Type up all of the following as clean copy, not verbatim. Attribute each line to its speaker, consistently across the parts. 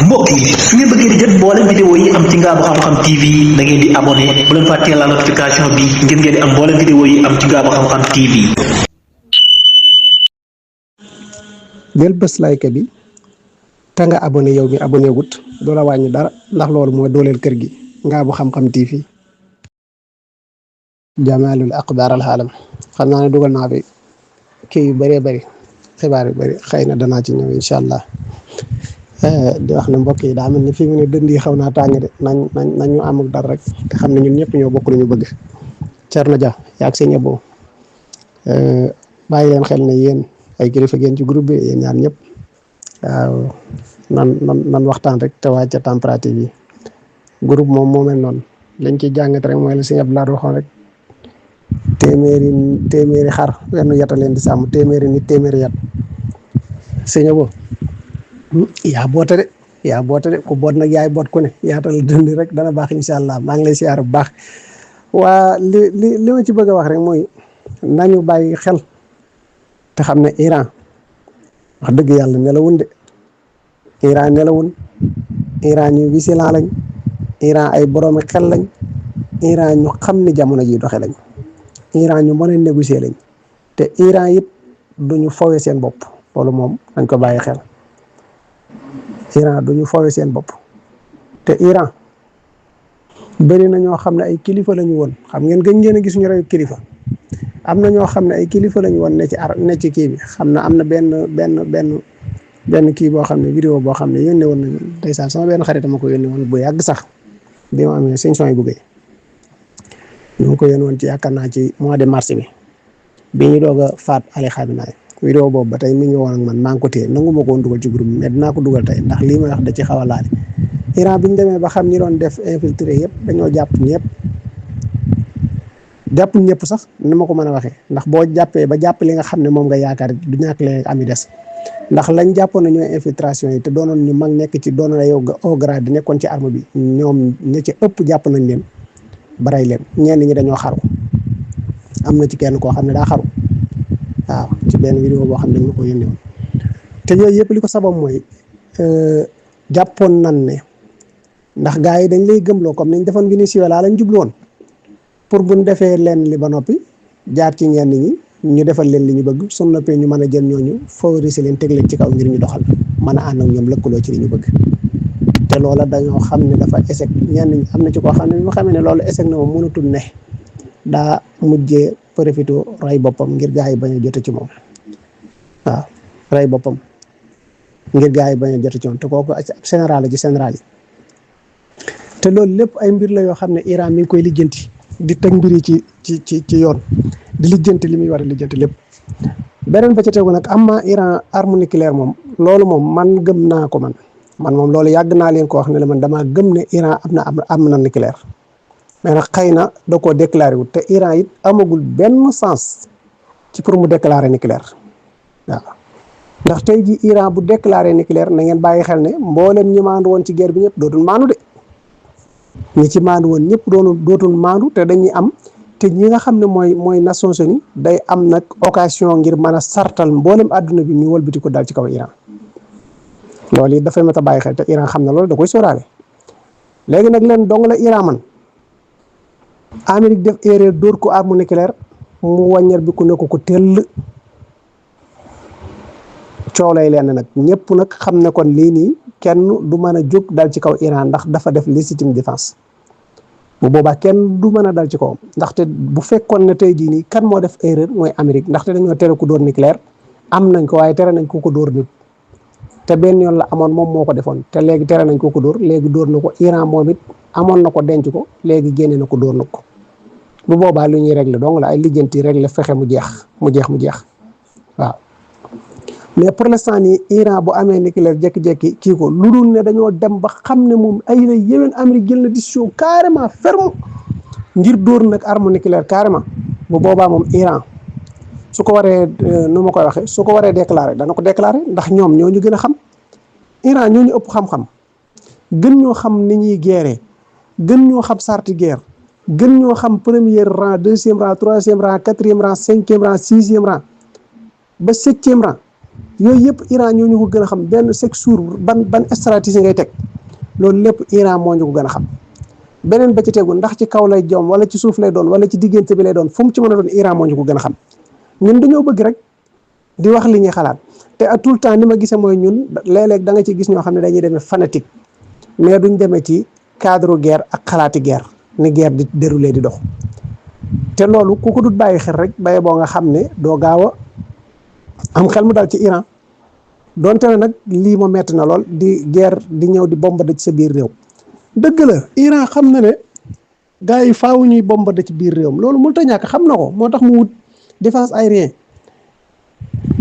Speaker 1: mbokk yi su ngeen bëggee di jot mboolem vidéo yi am ci Ngaabu Xam-Xam TV da ngeen di abonné bu leen fàttee la notification bi ngir ngeen di am mboolem vidéo yi am ci Ngaabu Xam-Xam TV.
Speaker 2: del bés like bi te nga abonné yow mi abonné wut doo la wàññi dara ndax loolu mooy dooleel kër gi Ngaabu Xam-Xam TV. jamaalul aqbaar al xaalam xam naa ne dugal naa fi kii yu bëree bëri xibaar yu bëri xëy na danaa ci ñëw incha allah. di wax ne mbokk yi daa mel ni fii mu ne dënd yi xaw naa tàng de nañ ñu amuk dara rek te xam ne ñun ñëpp ñoo bokk lu ñu bëgg. Thierno Dia yaag sëñ Abo bàyyi leen xel ne yéen ay kilifa ngeen ci groupe bi yéen ñaar ñëpp waaw nan waxtaan rek te wàcce température bi groupe moom moo mel noonu lañ ciy jàngat rek mooy la sëñ Abdoulaye waxoon rek téeméeri xar wenn yata leen di sàmm téeméeri nit téeméeri yat sëñ Abo yaa boote de ku boot nag yaay boot ku ne yaatal dund rek dana baax incha allah maa ngi lay siyaar bu baax. waa li ma ci bëgg a wax rek mooy nañu bàyyi xel te xam ne Iran wax dëgg yàlla nelawun de Iran ñu vigilant lañ Iran ay boroomi xel lañ Iran ñu xam ne jamono ji doxe lañ Iran ñu mën a négocier lañ te Iran it duñu fowe seen bopp loolu moom dañ ko bàyyi xel. Iran duñu foowe seen bopp te Iran bëri na ñoo xam ne ay kilifa lañu woon xam ngeen a gis ñu rey kilifa am na ñoo xam ne ay kilifa lañu woon ne ci kii bi xam na am na benn kii boo xam ne vidéo boo xam ne yónnee woon nañu ndeysaan sama benn xarit ma ko yónnee woon bu yàgg sax bi ma amee sëñ Soy bu Gueye ñu ngi ko yónnee woon ci yaakaar naa ci mois de mars bi ñu doog a faat Ali Khamenei vidéo boobu ba tey mi ngi woon ak man maa ngi ko téye nangu ma ko woon dugal ci groupe bi mais dinaa ko dugal tey ndax lii may wax da ci xaw a laale Iran bi ñu demee ba xam ñi doon def infiltré yëpp dañoo jàpp ñëpp sax ni ma ko mën a waxee ndax boo jàppee ba jàpp li nga xam ne moom nga yaakaar du ñàkk leen ami des ndax lañ jàppoon na ñooy infiltration yi te doonoon ñu mag nekk ci doonoon ay au grade di nekkoon ci arme bi ñoom ña ci ëpp jàpp nañ leen baray leen ñenn ñi dañoo xaru am na ci kenn koo xam ne daa xaru waaw ci benn vidéo boo xam ne dañ ma ko yónnee woon te yooyu yëpp li ko sabab mooy jàppoon nan ne ndax gars yi dañ lay gëmloo comme niñ defoon Venezuela lañ jublu woon pour buñ defee leen li ba noppi jaar ci ñenn ñi ñu defal leen li ñu bëgg su noppee ñu mën a jël ñooñu favoriser leen teg leen ci kaw ngir ñu doxal mën a ànd ak ñoom lëkkaloo ci li ñu bëgg te loola dañoo xam ne dafa échec ñenn ñi am na ci koo xam ne bi ma xamee ne loolu échec na moom mënatul ne daa mujjee profité ray boppam ngir gaa yi bañ a jote ci moom waaw ray boppam ngir gaa yi bañ a jote ci moom te kooku ab général ci général yi te loolu lépp ay mbir la yoo xam ne Iran mi ngi koy lijjanti di teg mbir yi ci yoon di lijjanti li muy war a lijjanti lépp. beneen ba ca tegu nag am Iran arme nucléaire moom loolu moom man gëm naa ko man moom loolu yàgg naa leen ko wax ne la man damaa gëm ne Iran am na nucléaire. mais nag xëy na da koo déclaré wut te Iran it amagul benn sens ci pour mu déclarer nucléaire waaw ndax tey ji Iran bu déclaré nucléaire na ngeen bàyyi xel ne mboolem ñi maandu woon ci guerre bi ñëpp dootul maandu de ñi ci maandu woon ñëpp dootul maandu te dañuy am te ñi nga xam ne mooy Nations Unies day am nag occasion ngir mën a sartal mboolem àdduna bi ñu wëlbati ko daal ci kaw Iran loolu it dafay mat a bàyyi xel te Iran xam na loolu da koy sóoraale léegi nag leen dong la Iran man Amérique def erreur dóor ko arme nucléaire mu wàññeer bi ku ne ko tell coow lay leen nag ñëpp nag xam ne kon lii nii kenn du mën a jóg dal ci kaw Iran ndax dafa def légitime défense bu boobaa kenn du mën a dal ci kawam ndaxte bu fekkoon ne tey jii nii kan moo def erreur mooy Amérique ndaxte dañoo tere ku dóor nucléaire am nañ ko waaye tere nañ ko dóor nit te benn yoon la amoon moom moo ko defoon te léegi tere nañ ko dóor léegi dóor na ko Iran moom it amoon na ko denc ko léegi génne na ko dóor na ko bu boobaa lu ñuy régler donc la ay lijjanti régler fexe mu jeex waaw mais pour l'instant nii Iran bu amee nucléaire jékki-jékki kii ko lu dul ne dañoo dem ba xam ne moom ay la yéwén Amérique jël na décision carrément ferme ngir dóor nag arme nucléaire carrément bu boobaa moom Iran su ko waree nu ma koy waxee su ko waree déclarer dana ko déclarer ndax ñoom ñoo ñu gën a xam Iran ñoo ñu ëpp xam-xam gën ñoo xam ni ñuy guerre gën ñoo xam sarti guerre gën ñoo xam premier rang deuxième rang troisième rang quatrième rang cinquième rang sixième rang ba septième rang yooyu yëpp Iran ñoo ñu ko gën a xam benn chaque jour ban stratégie ngay teg loolu lépp Iran moo ñu ko gën a xam. beneen ba ci tegu ndax ci kaw lay jom wala ci suuf lay doon wala ci diggante bi lay doon fu mu ci mën a doon Iran moo ñu ko gën a xam ñun dañoo bëgg rek di wax li ñuy xalaat te à tout le temps ni ma gisee mooy ñun léeg-léeg da nga ci gis ñoo xam ne dañuy demee fanatique mais duñ demee ci cadre guerre ak xalaati guerre ni guerre di déroulé di dox te loolu ku ko dut bàyyi xel rek baye boo nga xam ne doo gaaw a am xel mu dal ci Iran donte ne nag lii ma metti na lool di guerre di ñëw di bombarder ci sa biir réew. dëgg la Iran xam na ne gars yi faaw ñuy bombarder ci biir réewam loolu mënut a ñàkk xam na ko moo tax mu wut défense aérien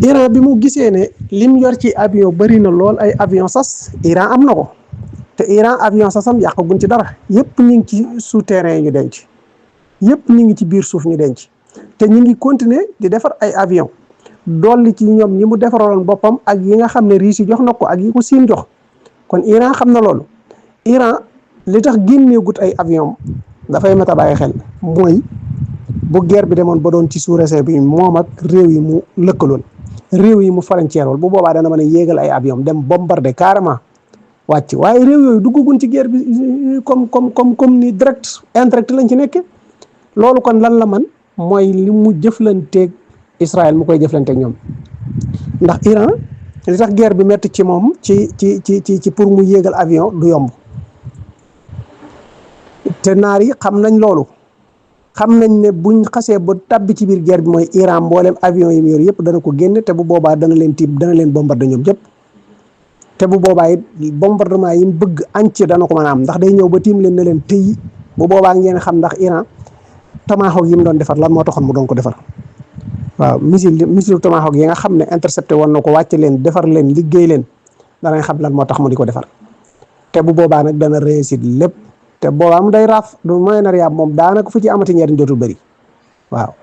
Speaker 2: Iran bi mu gisee ne lim yor ci avion bëri na lool ay avion sas Iran am na ko te Iran avion sasam yàqaguñ ci dara yëpp ñu ngi ci souterrain yi ñu denc yëpp ñu ngi ci biir suuf ñu denc te ñu ngi continuer di defar ay avion dolli ci ñoom ñi mu defaroon boppam ak yi nga xam ne Russie jox na ko ak yi ko Siin jox kon Iran xam na loolu Iran li tax génneegut ay avion dafay mat a bàyyi xel mooy bu guerre bi demoon ba doon ci sous-région bi moom ak réew yi mu lëkkaloon réew yi mu frontière bu boobaa dana mën a yéegal ay avion dem bombarder carrément wàcc waaye réew yooyu duggaguñ ci guerre bi comme ni direct indirect lañ ci nekke loolu kon lan la man mooy li mu jëflanteeg Israël mu koy jëflanteeg ñoom ndax Iran li tax guerre bi metti ci moom ci pour mu yéegal avion du yomb te naar yi xam nañ loolu xam nañ ne buñ xasee ba tàbbi ci biir guerre bi mooy Iran mboolem avion yi mu yor yëpp dana ko génne te bu boobaa dana leen tiib dana leen bombarder ñoom ñëpp te bu boobaa it bombardement yi mu bëgg entier dana ko mën a am ndax day ñëw ba tiim leen ne leen tëyi bu boobaa ngeen xam ndax Iran Tomahawk yi mu doon defar lan moo taxoon mu doon ko defar waaw missile Tomahawk yi nga xam ne intercepté woon na ko wàcce leen defar leen liggéey leen danañ xam lan moo tax mu di ko defar te bu boobaa nag dana réussir lépp te boobaam day raaf du Moyen-Orient moom daanaka fu ci amati njariñ dootul bëri waaw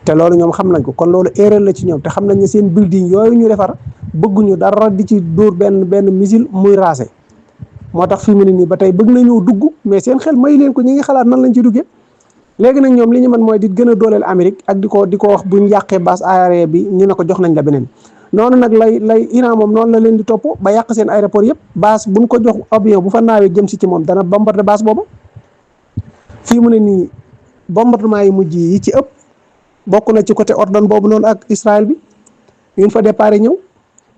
Speaker 2: te loolu ñoom xam nañ ko kon loolu erreur la ci ñoom te xam nañ ne seen building yooyu ñu defar bëgguñu dara di ci dóor benn missile muy raase moo tax fi mu ne nii ba tey bëgg nañoo dugg mais seen xel may leen ko ñi ngi xalaat nan lañ ci duggee léegi nag ñoom li ñu mën mooy di gën a dooleel Amérique ak di ko wax buñ yàqee base aérienne bi ñu ne ko jox nañ la beneen noonu nag lay Iran moom noonu la leen di topp ba yàq seen aéroport yëpp base buñ ko jox avion bu fa naawee jëm si ci moom dana bombarder base boobu fii mu ne nii bombardement yi mujj yi ci ëpp bokk na ci côté Ordon boobu noonu ak Israël bi yuñ fa déparé ñëw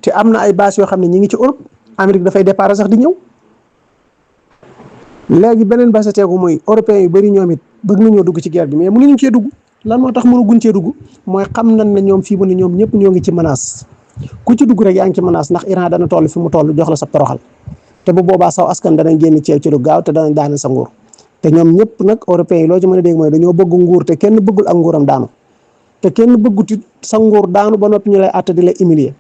Speaker 2: te am na ay base yoo xam ne ñi ngi ci Europe Amérique dafay déparé sax di ñëw léegi beneen base teegu mooy européens yu bëri ñoom it bëgg nañoo dugg ci guerre bi mais mënuñu cee dugg lan moo tax mënuguñ cee dugg mooy xam nañ ne ñoom fii mu ne ñoom ñëpp ñoo ngi ci menace ku ci dugg rek yaa ngi ci menace ndax Iran dana toll fi mu toll jox la sa toroxal te bu boobaa saw askan danañ génn ceew ci lu gaaw te danañ daane sa nguur te ñoom ñëpp nag européens yi loo ci mën a dégg mooy dañoo bëgg nguur te kenn bëggul ak nguuram daanu te kenn bëgguti sa nguur daanu ba noppi ñu lay àtte di la humilier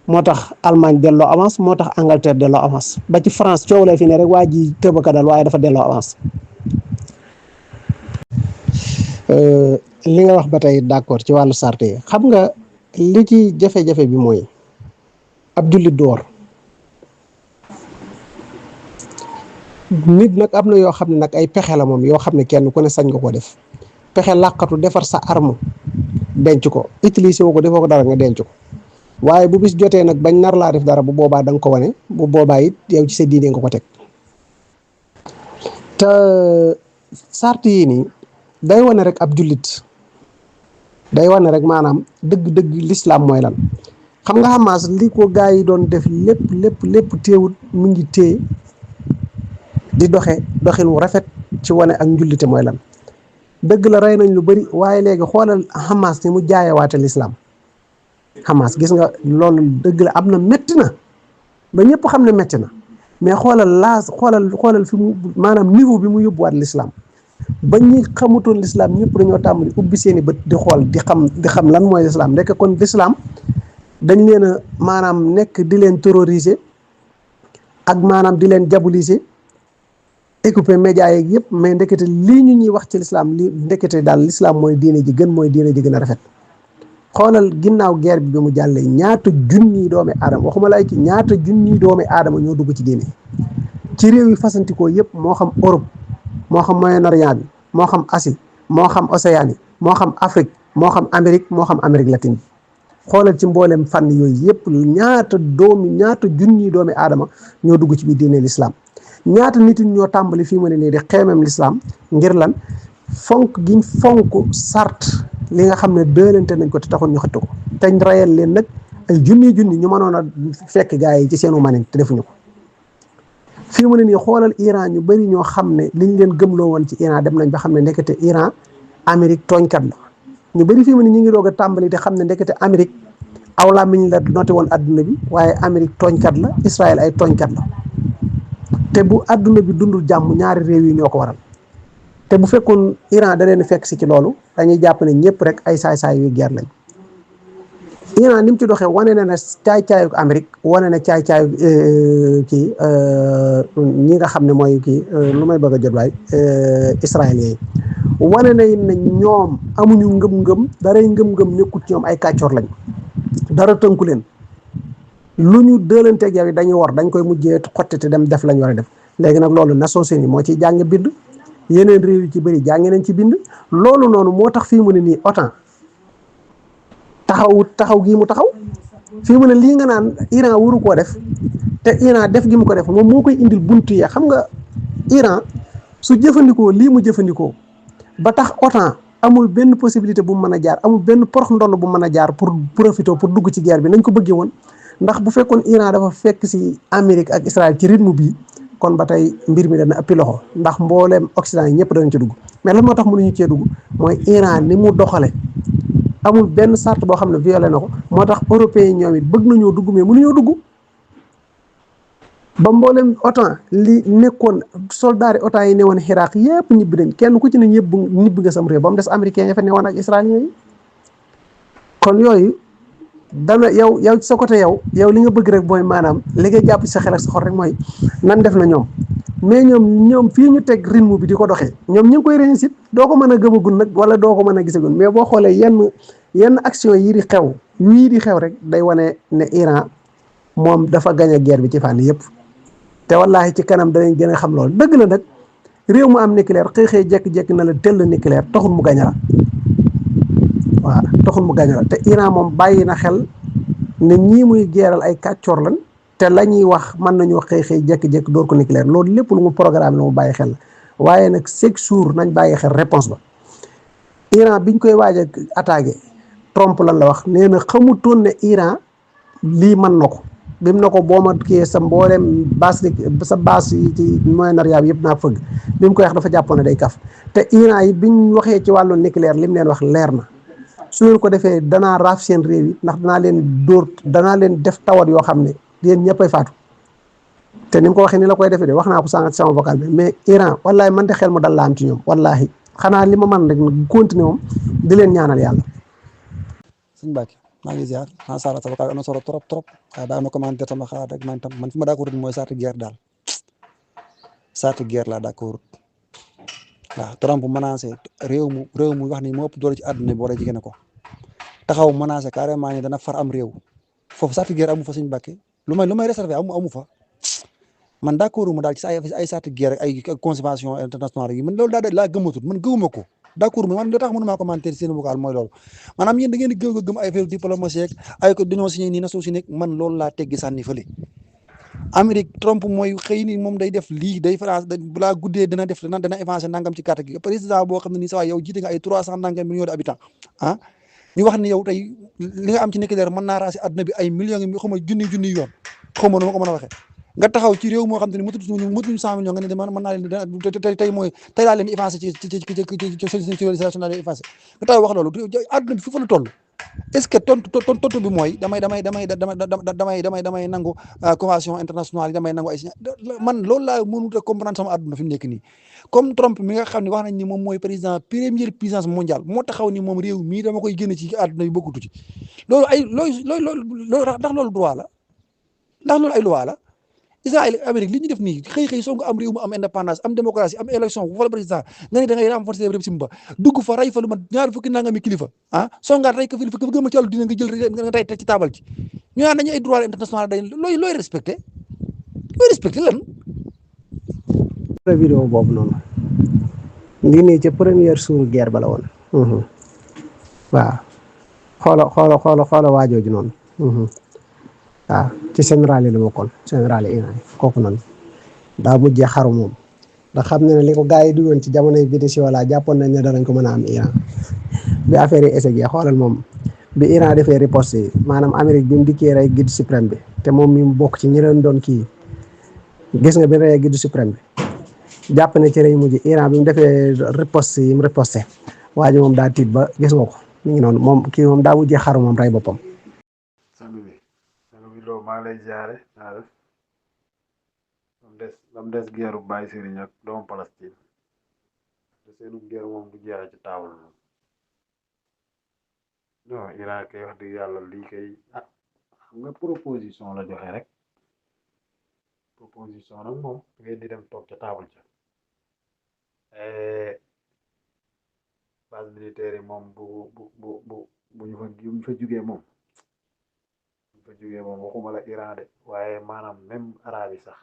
Speaker 2: moo tax Allemagne delloo avance moo tax Angleterre delloo avance ba ci France coow lay fi ne rek waa ji tëbaka dal waaye dafa delloo avance li nga wax ba tey d'accord ci wàllu sart yi xam nga li ci jafe-jafe bi mooy ab jullit du wor nit nag am na yoo xam ne nag ay pexe la moom yoo xam ne kenn ku ne sañ nga ko def pexe làqatu defar sa arme denc ko utiliser woo ko defoo ko dara nga denc ko waaye bu bis jotee nag bañ nar laa def dara bu boobaa da nga ko wane bu boobaa it yow ci sa diine nga ko teg te sart yi nii day wane rek ab jullit day wane rek maanaam dëgg-dëgg l'islam mooy lan xam nga Hamas li ko gaa yi doon def lépp téewut mu ngi téye di doxin wu rafet ci wane ak njullite mooy lan dëgg la rey nañ lu bari waaye léegi xoolal Hamas ni mu jaayewaate l'islam Hamas gis nga loolu dëgg la am na métti na ba ñëpp xam ne métti na mais xoolal fi mu maanaam niveau bi mu yóbbuwaat l'islam ba ñi xamutoon l'islam ñëpp dañoo tàmbali ubbi seeni bët di xool di xam lan mooy l'islam ndekk kon l'islam dañ leen a maanaam nekk di leen terroriser ak maanaam di leen diaboliser écoupé média yeeg yëpp mais ndekete lii ñu ñuy wax ci l'islam li ndekete daal l'islam mooy diine ji gën mooy diine ji gën a rafet xoolal ginnaaw guerre bi mu jàllee ñaata junniy doomi aadama waxuma lay ki ñaata junniy doomi aadama ñoo dugg ci diine ci réew yi fasantikoo yëpp moo xam Europe moo xam Moyen-Orient bi moo xam Asie moo xam Océanie moo xam Afrique moo xam Amérique moo xam Amérique latine bi xoolal ci mboolem fànn yooyu yëpp ñaata junni doomi aadama ñoo dugg ci biir diine l'islam ñaata nit ñoo tàmbali fii mu ne nii di xeemem l'islam ngir lan fonk giñ fonk sart li nga xam ne dëlante nañ ko te taxoon ñu xëtt ko teñ rayal leen nag ay junni ñu mënoon a fekk gars yi ci seenu manin te defuñu ko fii mu ne nii xoolal Iran ñu bëri ñoo xam ne liñ leen gëmloo woon ci Iran dem nañ ba xam ne ndekete Iran Amérique tooñkat la ñu bëri fii mu ne ñu ngi doog a tàmbali te xam ne ndekete Amérique aw làmmiñ la noté woon adduna bi waaye Amérique tooñkat la Israël ay tooñkat la te bu adduna bi dundul jàmm ñaari réew yi ñoo ko waral te bu fekkoon Iran da leen fekk si ci loolu dañuy jàpp ne ñëpp rek ay saay-saay yu guerre lañ Iran ni mu ci doxee wane na ne caay-caayu Amérique wane na caay-caayu ñi nga xam ne mooy lu may bëgg a jot waay israéliens yi wane na ne ñoom amuñu ngëm-ngëm daray ngëm-ngëm nekkut ci ñoom ay kàccoor lañ dara tënku leen lu ñu dëlanteeg yow yi dañuy war dañ koy mujjee xotti te dem def lañ war a def léegi nag loolu Nations Unies moo ciy jàng bind yeneen réew yi ci bëri jàng nañ ci bind loolu noonu moo tax fii mu ne nii OTAN taxaw gii mu taxaw fii mu ne lii nga naan Iran waru koo def te Iran def gi mu ko def moom moo koy indil buntu ya xam nga Iran su jëfandikoo lii mu jëfandikoo ba tax OTAN amul benn possibilité bu mu mën a jaar amul benn porox ndoll bu mu mën a jaar pour profiter pour dugg ci guerre bi nañ ko bëggee woon ndax bu fekkoon Iran dafa fekk si Amérique ak Israël ci rythme bii kon ba tey mbir mi dana ëppi loxo ndax mbooleem Occident yi ñëpp danañ ci dugg mais lan moo tax mënuñu cee dugg mooy Iran ni mu doxale amul benn charte boo xam ne violé na ko moo tax européens yi ñoom it bëgg nañoo dugg mais mënuñoo dugg ba mboolem OTAN li nekkoon soldats yi OTAN yi newoon Irak yëpp ñibbi nañ kenn ku ci ne ñibbi nga sam réew ba mu des américains yi fa newoon ak israéliens yi kon yooyu dana yow ci sa côté yow li nga bëgg rek mooy maanaam li nga jàpp ci sa xel ak sa xol rek mooy nan def na ñoom mais ñoom fii ñu teg rythme bi di ko doxee ñoom ñu ngi koy réussir doo ko mën a gëmagul nag wala doo ko mën a gisagul mais boo xoolee yenn action yi di xew rek day wane ne Iran moom dafa gañ a guerre bi ci fànn yëpp te wallaahi ci kanam danañ gën a xam loolu dëgg la nag réew mu am nucléaire xëy jékki-jékki na la tell nucléaire taxul mu gañ la waaw taxul mu gañ la te Iran moom bàyyi na xel ne ñii muy geeral ay kàccoor lan te la ñuy wax mën nañoo xëy jékki-jékki door ko nucléaire loolu lépp lu mu programme la mu bàyyi xel la waaye nag chaque jour nañ bàyyi xel réponse ba Iran biñ koy waaj a attaqué Trump lan la wax nee na xamutoon ne Iran lii mën na ko bim na ko boo ma kiyee sa mbooleem base yi ci Moyen-Orient bi yëpp naa fëgg bi mu koy wax dafa jàppoon ne day kaf te Iran yi biñ waxee ci wàllu nucléaire li mu leen wax leer na su leen ko defee danaa raaf seen réew yi ndax danaa leen def tawat yoo xam ne yéen ñëppay faatu te ni mu ko waxee ni la koy defee de wax naa ko sànq ci sama vocal bi mais Iran wallahi man de xel mu dal la am ci ñoom wallahi xanaa li ma man rek continuer moom di leen ñaanal yàlla.
Speaker 3: Sëñ Mbacke maa ngi ziar maa sa vocal am na solo trop waaye daa ma commenté sama xalaat rek man fi ma d'accord mooy saati guerre daal saati guerre laa d'accord waaw Trump menacé réew mu wax ni moo ëpp doole ci àdduna bi war a jigéen ko taxaw menacé carrément ni dana far am réew foofu saati guerre amu fa Sëñ Mbacke lu may réservé amu fa man d'accord mu daal ci ay saati guerre ay convention internationale yi man loolu daal laa gëmatut man gëwuma ko d'accord man li tax mënuma commenter seen vocal mooy loolu maanaam yéen da ngeen di gëm ay affaire diplomatie ay ko dañoo signé nii Nations Unies man loolu laa teggi sànni fële Amérique Trump mooy xëy ni moom day def lii day France balaa guddee dana avancé nangam ci carte gi président boo xam ne nii sa waay yow jiite nga ay 300 nangam millions d'habitants ñu wax ni yow tey li nga am ci nucléaire mën naa raasi àdduna bi ay millions yi xaw ma junni yoon xaw ma nu ma ko mën a waxee nga taxaw ci réew moo xam te ne mëtuñu 100 millions nga ne man mën naa leen tey laa leen effacé ci civilisation laa leen effacé nga taxaw wax loolu àdduna bi fi fa la toll est-ce que tontu bi mooy damay nangu convention internationale yi damay nangu ay man loolu laa mënut a comprendre sama àdduna fi mu nekk nii comme Trump mi nga xam ne wax nañ ni moom mooy président première puissance mondiale moo taxaw ni moom réew mii dama koy génne ci àdduna bi bokkutu ci loolu ay ndax loolu droit la ndax loolu ay loi la Israël Amérique li ñu def nii xëy soo nga am réew mu am indépendance am démocratie am élection bu fa la président nga ne da ngay renforcer réew sim ba dugg fa rey fa lu ma ñaar fukki nangami kilifa songaat rey ko fi gëm a ci wàllu dina nga jël nga tey teg ci taabal ci ñu naan dañu ay droit international day looy respecté lan
Speaker 2: vidéo boobu noonu lii nii ca première jour guerre ba la woon waaw xoola waajooju noonu waaw ci général yi la bokkoon général yi Iran yi kooku noonu daa mujjee xaru moom ndax xam ne li ko gars yi duggoon ci jamonoy Venezuela jàppoon nañ ne danañ ko mën a am Iran bi affaire yi échec xoolal moom bi Iran defee riposte yi maanaam Amérique bi mu dikkee rey guide suprême bi te moom mi mu bokk ci ñi leen doon kii gis nga bi reyee guide suprême bi jàpp ne ci rey mujj Iran bi mu defee riposte yi mu riposté waa ji moom daa tiit ba gis nga ko mi ngi noonu moom kii moom daa mujjee xaru moom rey boppam.
Speaker 4: sang bi loo maa ngi lay jaare naa def lam des geeru Baye Serigne ak doomu Palestine te seenu geer moom du jeexe ci taabal moom non Iran kay wax dëgg yàlla lii kay xam nga proposition la joxe rek proposition nag moom ngeen di dem toog ca taabal ca base militaire yi moom bu ñu fa jugee moom waxuma la Iran de waaye maanaam même arabe yi sax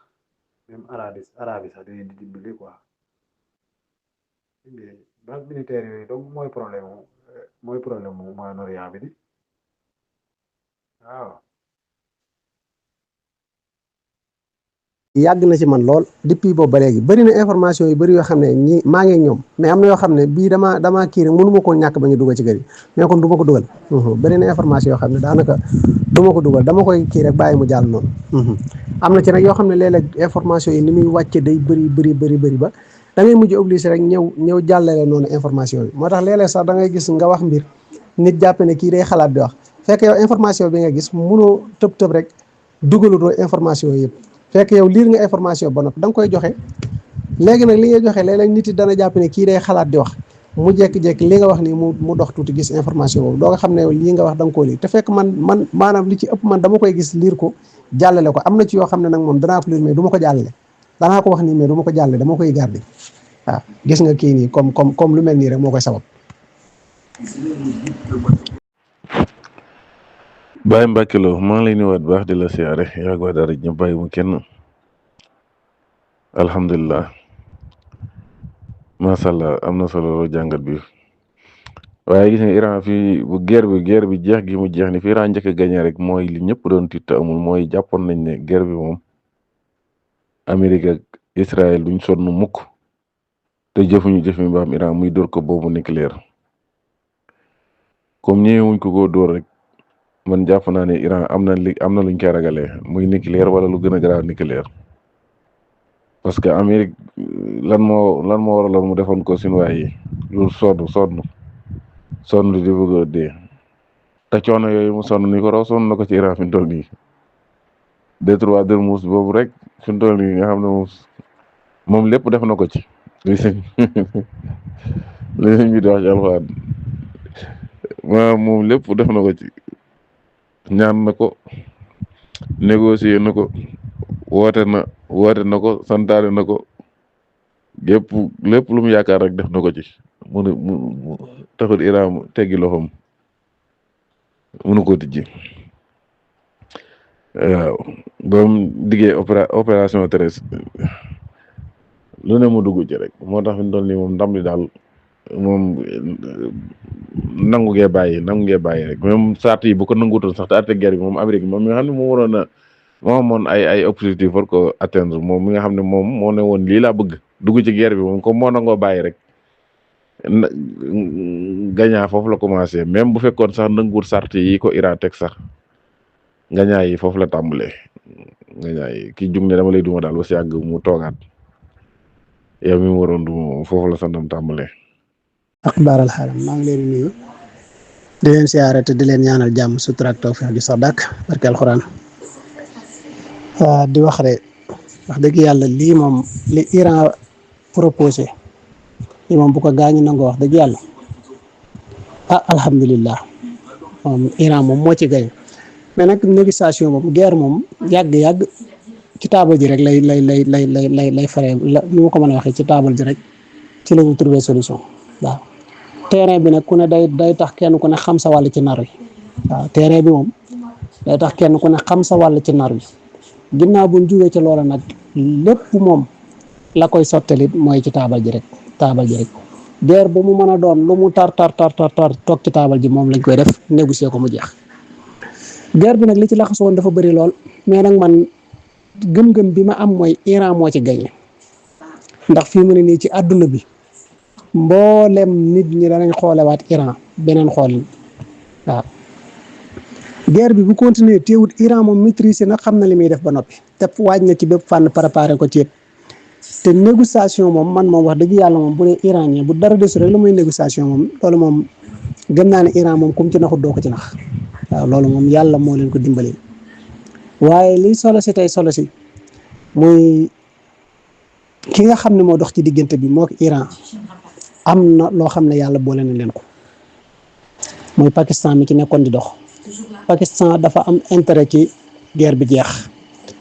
Speaker 4: da leen di dimbali quoi base militaire yooyu donc mooy problème mu Moyen-Orient bi di waaw.
Speaker 2: yàgg na ci man lool depuis boobu ba léegi bëri na information yu bëri yoo xam ne ñi maa ngi ñoom mais am na yoo xam ne bii damaa kii rek mënu ma koo ñàkk ba ñu dugal ci kër yi mais kon du ma ko dugal bëri na information yoo xam ne daanaka du ma ko dugal dama koy kii rek bàyyi mu jàll noonu am na ci nag yoo xam ne léeg-léeg information yi ni muy wàcce day bëri ba da ngay mujj obligé rek ñëw jàllale noonu information yi moo tax léeg-léeg sax da ngay gis nga wax mbir nit jàppe ne kii day xalaat di wax fekk yow information bi nga gis mënoo tëb rek dugalutoo information yëpp fekk yow liir nga information ba noppi da nga koy joxe léegi nag li ngay joxe léeg-léeg nit yi dana jàpp ne kii day xalaat di wax mu jékki-jékki li nga wax ni mu dox tuuti gis information boobu doo nga xam ne lii nga wax da nga koo liir te fekk man maanaam li ci ëpp man dama koy gis liir ko jàllale ko am na ci yoo xam ne nag moom danaa ko liir mais du ma ko jàllale danaa ko wax nii mais du ma ko jàllale dama koy garder waaw gis nga kii nii comme lu mel nii rek moo koy sabab.
Speaker 5: Baye Mbacke Lo maa ngi lay nuyuwaat baax di la siyaare yaa ngi wax dara ñu bàyyi mu kenn alhamdulilah macha allah am na solo lool jàngat bi waaye gis nga Iran fii bu guerre bi jeex gi mu jeex ni fi Iran njëkk a gagné rek mooy li ñëpp doon tiit te amul mooy jàppoon nañ ne guerre bi moom Amérique ak Israël duñ sonn mukk te jëfuñu jëf mi ba am Iran muy dóor ko boobu nucléaire comme ñëwuñ ko dóor rek. man jàpp naa ne Iran am na luñ koy ragalee muy nucléaire wala lu gën a garaaw nucléaire parce que Amérique lan moo waraloon mu defoon ko Chinois yi loolu sonn di bëgg a dee te coono yooyu mu sonn ni ko raw sonn na ko ci Iran fi mu toll nii détroit d'Ormuz boobu rek fi mu toll nii nga xam ne moom lépp def na ko ci li sëñ bi di wax ci alxuraan moom lépp def na ko ci ñaan na ko négocier na ko woote na ko santaane na ko lépp lu mu yaakaar rek def na ko ci mu taxul Iran teggi loxoom mënu ko tijji waaw ba mu diggee opération terrestre lu ne mu dugg ci rek moo tax fi mu toll nii moom ndam li daal moom nangu ngee bàyyi rek même sart yi bu ko nanguutoon sax te arte guerre bi moom Amérique moom mi nga xam ne moo waroon a moo amoon ay objectif war ko atteindre moom mi nga xam ne moom moo ne woon lii laa bëgg dugg ci guerre bi moom comme moo nangoo bàyyi rek gañaa foofu la commencé même bu fekkoon sax nanguwut sart yi ko Iran teg sax gañaa yi foofu la tàmbalee gañaa yi ki jug ne dama lay duma daal ba si yàgg mu toogaat yow mi mu waroon duma moom foofu la sandam tàmbalee.
Speaker 2: axbaaral xaalam maa ngi leen di nuyu di leen siyaare te di leen ñaanal jàmm sutura ak tawfeex ju sax dàkk barke alxuraan di wax rek wax dëgg yàlla lii moom li Iran proposé lii moom bu ko gaañu nangoo wax dëgg yàlla alhamdulilah moom Iran moom moo ci gañ mais nag négociation moom guerre moom yàgg ci taabal ji rek lay faree la ni ma ko mën a waxee ci taabal ji rek ci la ñu trouver solution waaw. terrain bi nag ku ne day tax kenn ku ne xam sa wàll ci nar wi waaw terrain bi moom day tax kenn ku ne xam sa wàll ci nar wi ginnaaw buñ jógee ci loola nag lépp moom la koy sottelit mooy ci taabal ji rek guerre bu mu mën a doon lu mu tar toog ci taabal ji moom lañ koy def négocier ko mu jeex. guerre bi nag li ci laxas woon dafa bëri lool mais nag man gëm-gëm bi ma am mooy Iran moo ci gagné ndax fii mu ne nii ci àdduna bi mboolem nit ñi danañ xoolewaat Iran beneen xool waaw. guerre bi bu continuer teewut Iran moom maîtriser na xam na li muy def ba noppi te waaj na ci bépp fànn préparé ko ci yëpp te négociation moom man moom wax dëgg yàlla moom bu dee iranien bu dara desu rek la muy négociation moom loolu moom gëm naa ne Iran moom kum ci naxut doo ko ci nax waaw loolu moom yàlla moo leen ko dimbali waaye liy solo si tey solo si muy ki nga xam ne moo dox ci diggante bi moo Iran am na loo xam ne yàlla boole na leen ko muy Pakistan mi ci nekkoon di dox. Pakistan dafa am intérêt ci guerre bi jeex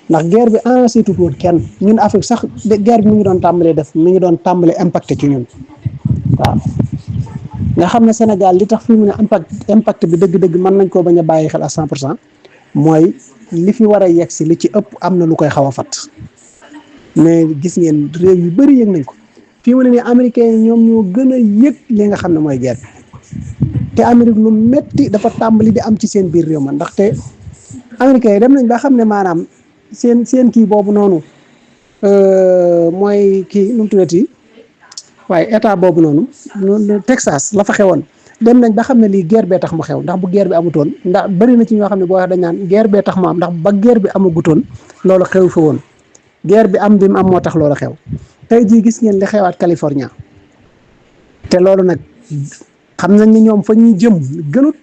Speaker 2: ndax guerre bi enragé tut woon kenn ñun Afrique sax guerre bi mi ngi doon tàmbalee mi ngi doon tàmbalee impacté ci ñun waaw nga xam ne Sénégal li tax fi mu ne impact bi dëgg-dëgg mën nañ koo bañ a bàyyi xel à 100% mooy li fi war a yegg si li ci ëpp am na lu koy xaw a fat mais gis ngeen réew yu bëri yëg nañ ko fii mu ne nii américains yi ñoom ñoo gën a yëg li nga xam ne mooy guerre bi te Amérique lu metti dafa tàmbali di am ci seen biir réew ma ndaxte américains yi dem nañ ba xam ne maanaam seen kii boobu noonu mooy kii nu mu tuddati waaye état boobu noonu Texas la fa xewoon dem nañ ba xam ne lii guerre bee tax mu xew ndax bu guerre bi amutoon ndax bëri na ci ñoo xam ne boo wax dañ naan guerre bee tax mu am ndax ba guerre bi amagutoon loolu xew fa woon guerre bi am bi mu am moo tax loolu xew tey jii gis ngeen li xewaat California te loolu nag xam nañ ni ñoom fa ñuy jëm gënut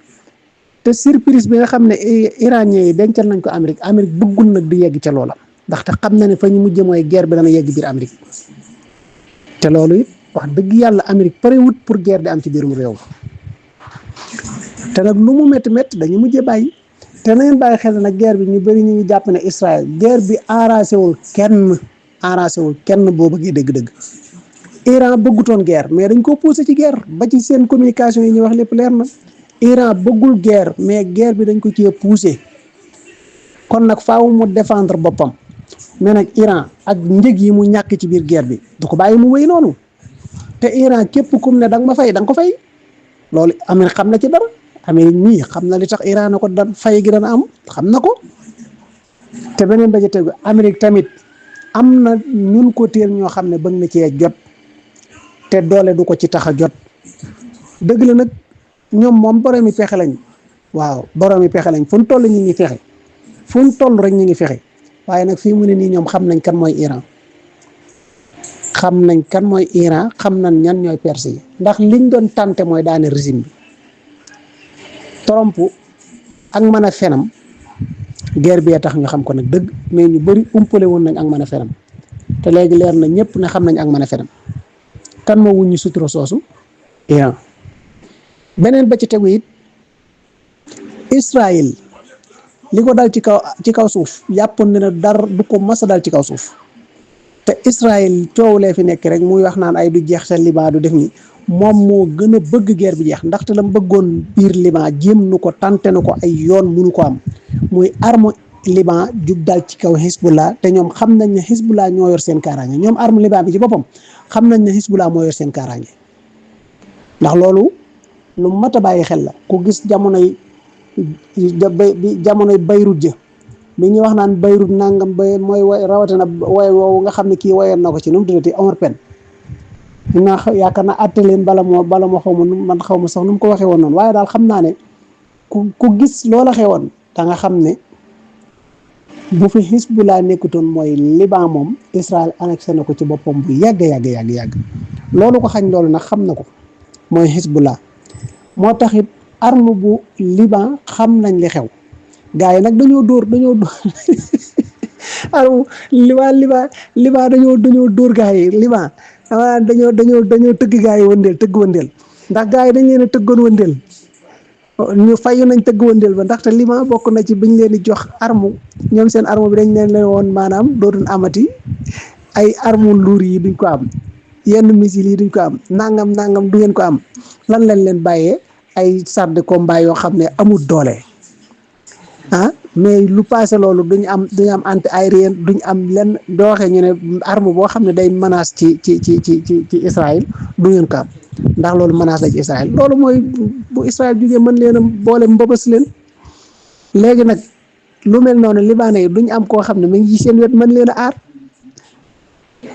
Speaker 2: te surprise bi nga xam ne iranien yi dencal nañ ko Amérique bëggul nag di yegg ca loola ndaxte xam na ne fa ñu mujj mooy guerre bi dana yegg biir Amérique te loolu it wax dëgg yàlla Amérique parewut pour guerre di am ci biirum réew te nag lu mu métti dañu mujjee bàyyi te na ngeen bàyyi xel nag guerre bi ñu bëri ñu ngi jàpp ne Israël guerre bi arrangé wul kenn boo bëggee dëgg-dëgg Iran bëggutoon guerre mais dañ ko poussé ci guerre ba ci seen communication yi ñuy wax lépp leer na Iran bëggul guerre mais guerre bi dañ ko cee poussé kon nag faaw mu défendre boppam mais nag Iran ak njëg yi mu ñàkk ci biir guerre bi du ko bàyyi mu wéy noonu te Iran képp kum ne da nga ma fay da nga ko fay loolu Amérique xam na ci dara Amérique mii xam na li tax Iran na ko da fay gi dana am xam na ko te beneen ba ci tegu Amérique tamit am na ñun ko teel ñoo xam ne bëgg na cee jot te doole du ko ci tax a jot dëgg la nag ñoom moom boroomi pexe lañ waaw boroomi pexe lañ fu mu toll ñu ngi fexe fu mu toll rek ñu ngi fexe waaye nag fii mu ne nii ñoom xam nañ kan mooy Iran xam nañ ñan ñooy perse yi ndax liñ doon tànte mooy daane régime bi Trump ak mën a fenam guerre bi tax nga xam ko nag dëgg mais ñu bëri umpale woon nañ ak mën a fenam te léegi leer na ñëpp ne xam nañ ak mën a fenam kan moo wuññi sutura soosu Iran beneen ba ci tegu it Israël li ko dal ci kaw suuf yàppoon ne dara du ko mas a dal ci kaw suuf te Israël coow lee fi nekk rek muy wax naan ay du jeex sa Liban du def ni moom moo gën a bëgg guerre bi jeex ndaxte la mu bëggoon biir Liban jéem nu ko tante nu ko ay yoon munu ko am muy arme Liban jug dal ci kaw Hezbollah te ñoom xam nañ ne Hezbollah ñoo yor seen kaaraange ñoom arme Liban bi ci boppam xam nañ ne Hezbollah moo yor seen kaaraange ndax loolu lu mat a bàyyi xel la ku gis jamonoy Beyrouth ja bi ñuy wax naan Beyrouth nangam ba mooy rawatina woy woowu nga xam ne kii woyoon na ko ci nu mu tuddati Omar Pène yaakaar naa atte leen bala moo xaw ma man xaw ma sax nu mu ko waxee woon noonu waaye daal xam naa ne ku gis loola xewoon da nga xam ne bu fi Hezbollah nekkutoon mooy Liban moom Israël annexé na ko ci boppam bu yàgg loolu ko xañ loolu nag xam na ko mooy Hezbollah moo tax it arme bu Liban xam nañ li xew gars yi nag dañoo dóor arme Liban dañoo dóor gars yi Liban dañoo tëgg gars yi tëgg wëndeel ndax gars yi dañ leen a tëggoon wëndeel ñu fayu nañ tëgg wëndeel ba ndaxte Liban bokk na ci biñ leen di jox arme ñoom seen arme bi dañ leen woon maanaam dootuñ amati ay arme luur yi duñ ko am yenn missiles yi duñ ko am nangam du ngeen ko am lan lañ leen bàyyee ay chars de combat yoo xam ne amul doole mais lu passé loolu duñu am anti aérien duñu am lenn doo waxee ñu ne arme boo xam ne day menace ci Israël du ngeen ko am ndax loolu menace la ci Israël loolu mooy bu Israël jugee mën leen a boole mbëbës leen léegi nag lu mel noonu libanais yi duñu am koo xam ne mi ngi ci seen wet mën leen a aar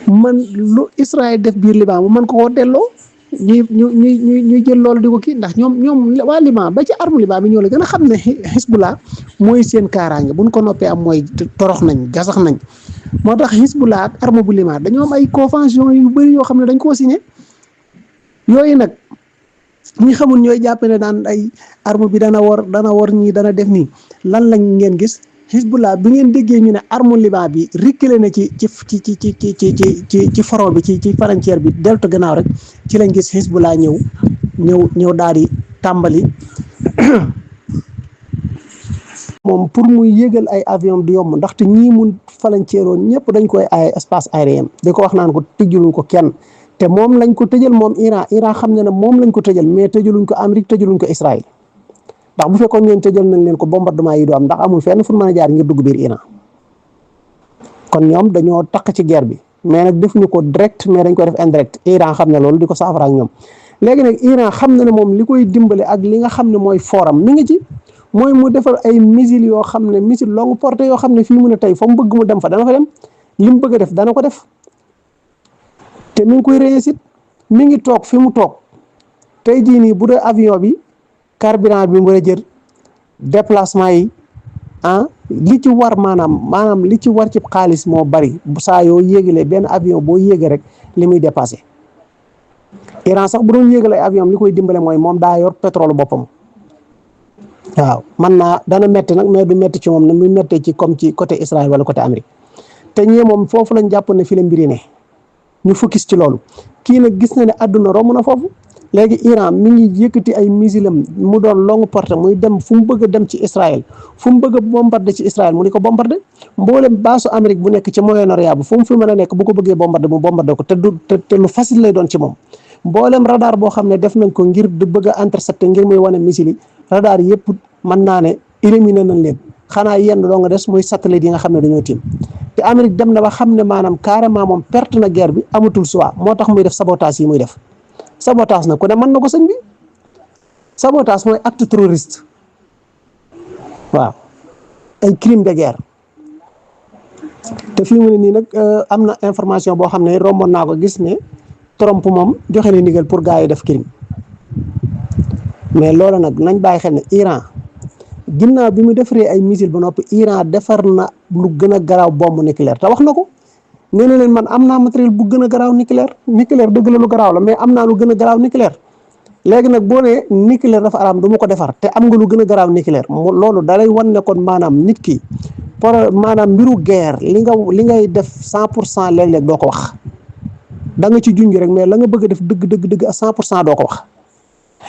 Speaker 2: man lu Israël def biir Liban mu mën ko koo delloo ñuy jël loolu di ko kii ndax ñoom waa Liban ba ci arme Liban bi ñoo la gën a xam ne Hezbollah mooy seen kaaraange buñ ko noppee am mooy torox nañ gasax nañ moo tax Hezbollah ak arme bu Liban dañoo am ay convention yu bëri yoo xam ne dañ koo signé yooyu nag ñi xamul ñooy jàpp ne daan ay arme bi dana war ñii dana def nii lan lañ ngeen gis Hezbollah bi ngeen déggee ñu ne arme Liban bi reculé na ci front bi ci frontière bi deltu gannaaw rek ci lañ gis Hezbollah ñëw daal di tàmbali moom pour muy yégal ay avion du yomb ndaxte ñii mun frontière ñëpp dañ koy ay espace aérien di ko wax naan ko tëjuluñ ko kenn te moom lañ ko tëjal moom Iran xam ne ne moom lañ ko tëjal mais tëjaluñ ko Amérique tëjaluñ ko Israël ndax bu fekkoon ñoom tëjal nañ leen ko bombardement yi du am ndax amul fenn fu mën a jaar ngir dugg biir Iran kon ñoom dañoo taq ci guerre bi mais nag defuñu ko direct mais dañ ko def indirect Iran xam ne loolu di ko saafara ak ñoom léegi nag Iran xam na ne moom li koy dimbale ak li nga xam ne mooy forum mi ngi ci mooy mu defar ay missiles yoo xam ne missile longue portée yoo xam ne fii mu ne tey fa mu bëgg mu dem fa dana fa dem li mu bëgg a def dana ko def te mi ngi koy réussir mi ngi toog fi mu toog tey jii nii bu dee avion bi carburant bi mu war a jël déplacement yi li ci war maanaam li ci war ci xaalis moo bari saa yoo yéegalee benn avion boo yéegee rek li muy dépassé Iran sax bu doon yéegalee avion li koy dimbale mooy moom daa yor pétrole boppam waaw man naa dana metti nag mais du metti ci moom ne muy mettee ci comme ci côté Israël wala côté Amérique te ñee moom foofu lañ jàpp ne fi la mbiri ne ñu focus ci loolu kii nag gis na ne àdduna romb na foofu léegi Iran mi ngi yëkkati ay missilam mu doon longue portée muy dem fu mu bëgg a dem ci Israël fu mu bëgg a bombarder ci Israël mu di ko bombarder mboolem baasu Amérique bu nekk ci Moyen-Orient bu fu mu fi mën a nekk bu ko bëggee bombarder mu bombarder ko te lu facile lay doon ci moom mboolem radar boo xam ne def nañ ko ngir di bëgg a intercepter ngir muy wane missile yi radar yëpp mën naa ne éliminer nañ leen xanaa yenn doo nga des muy satellite yi nga xam ne dañoo tiim te Amérique dem na ba xam ne maanaam carrément moom perte na guerre bi amatul choix moo tax muy def sabotage yi muy def sabotage nag ku ne mën na ko sëñ bi sabotage mooy acte terroriste waaw ay crime de guerre te fii mu ne nii nag am na information boo xam ne romboon naa ko gis ne Trump moom joxe na ndigal pour gars yi def crime mais loolu nag nañ bàyyi xel ne Iran ginnaaw bi mu defaree ay missile ba noppi Iran defar na lu gën a garaaw bombe nucléaire te wax na ko nee na leen man am naa matériel bu gën a garaaw nucléaire dëgg la lu garaaw la mais am naa lu gën a garaaw nucléaire léegi nag boo nee nucléaire dafa araam du ma ko defar te am nga lu gën a garaaw nucléaire loolu da lay wan ne kon maanaam nit ki maanaam mbiru guerre li ngay def 100% léeg-léeg doo ko wax da nga ci junj rek mais la nga bëgg a def dëgg à 100% doo ko wax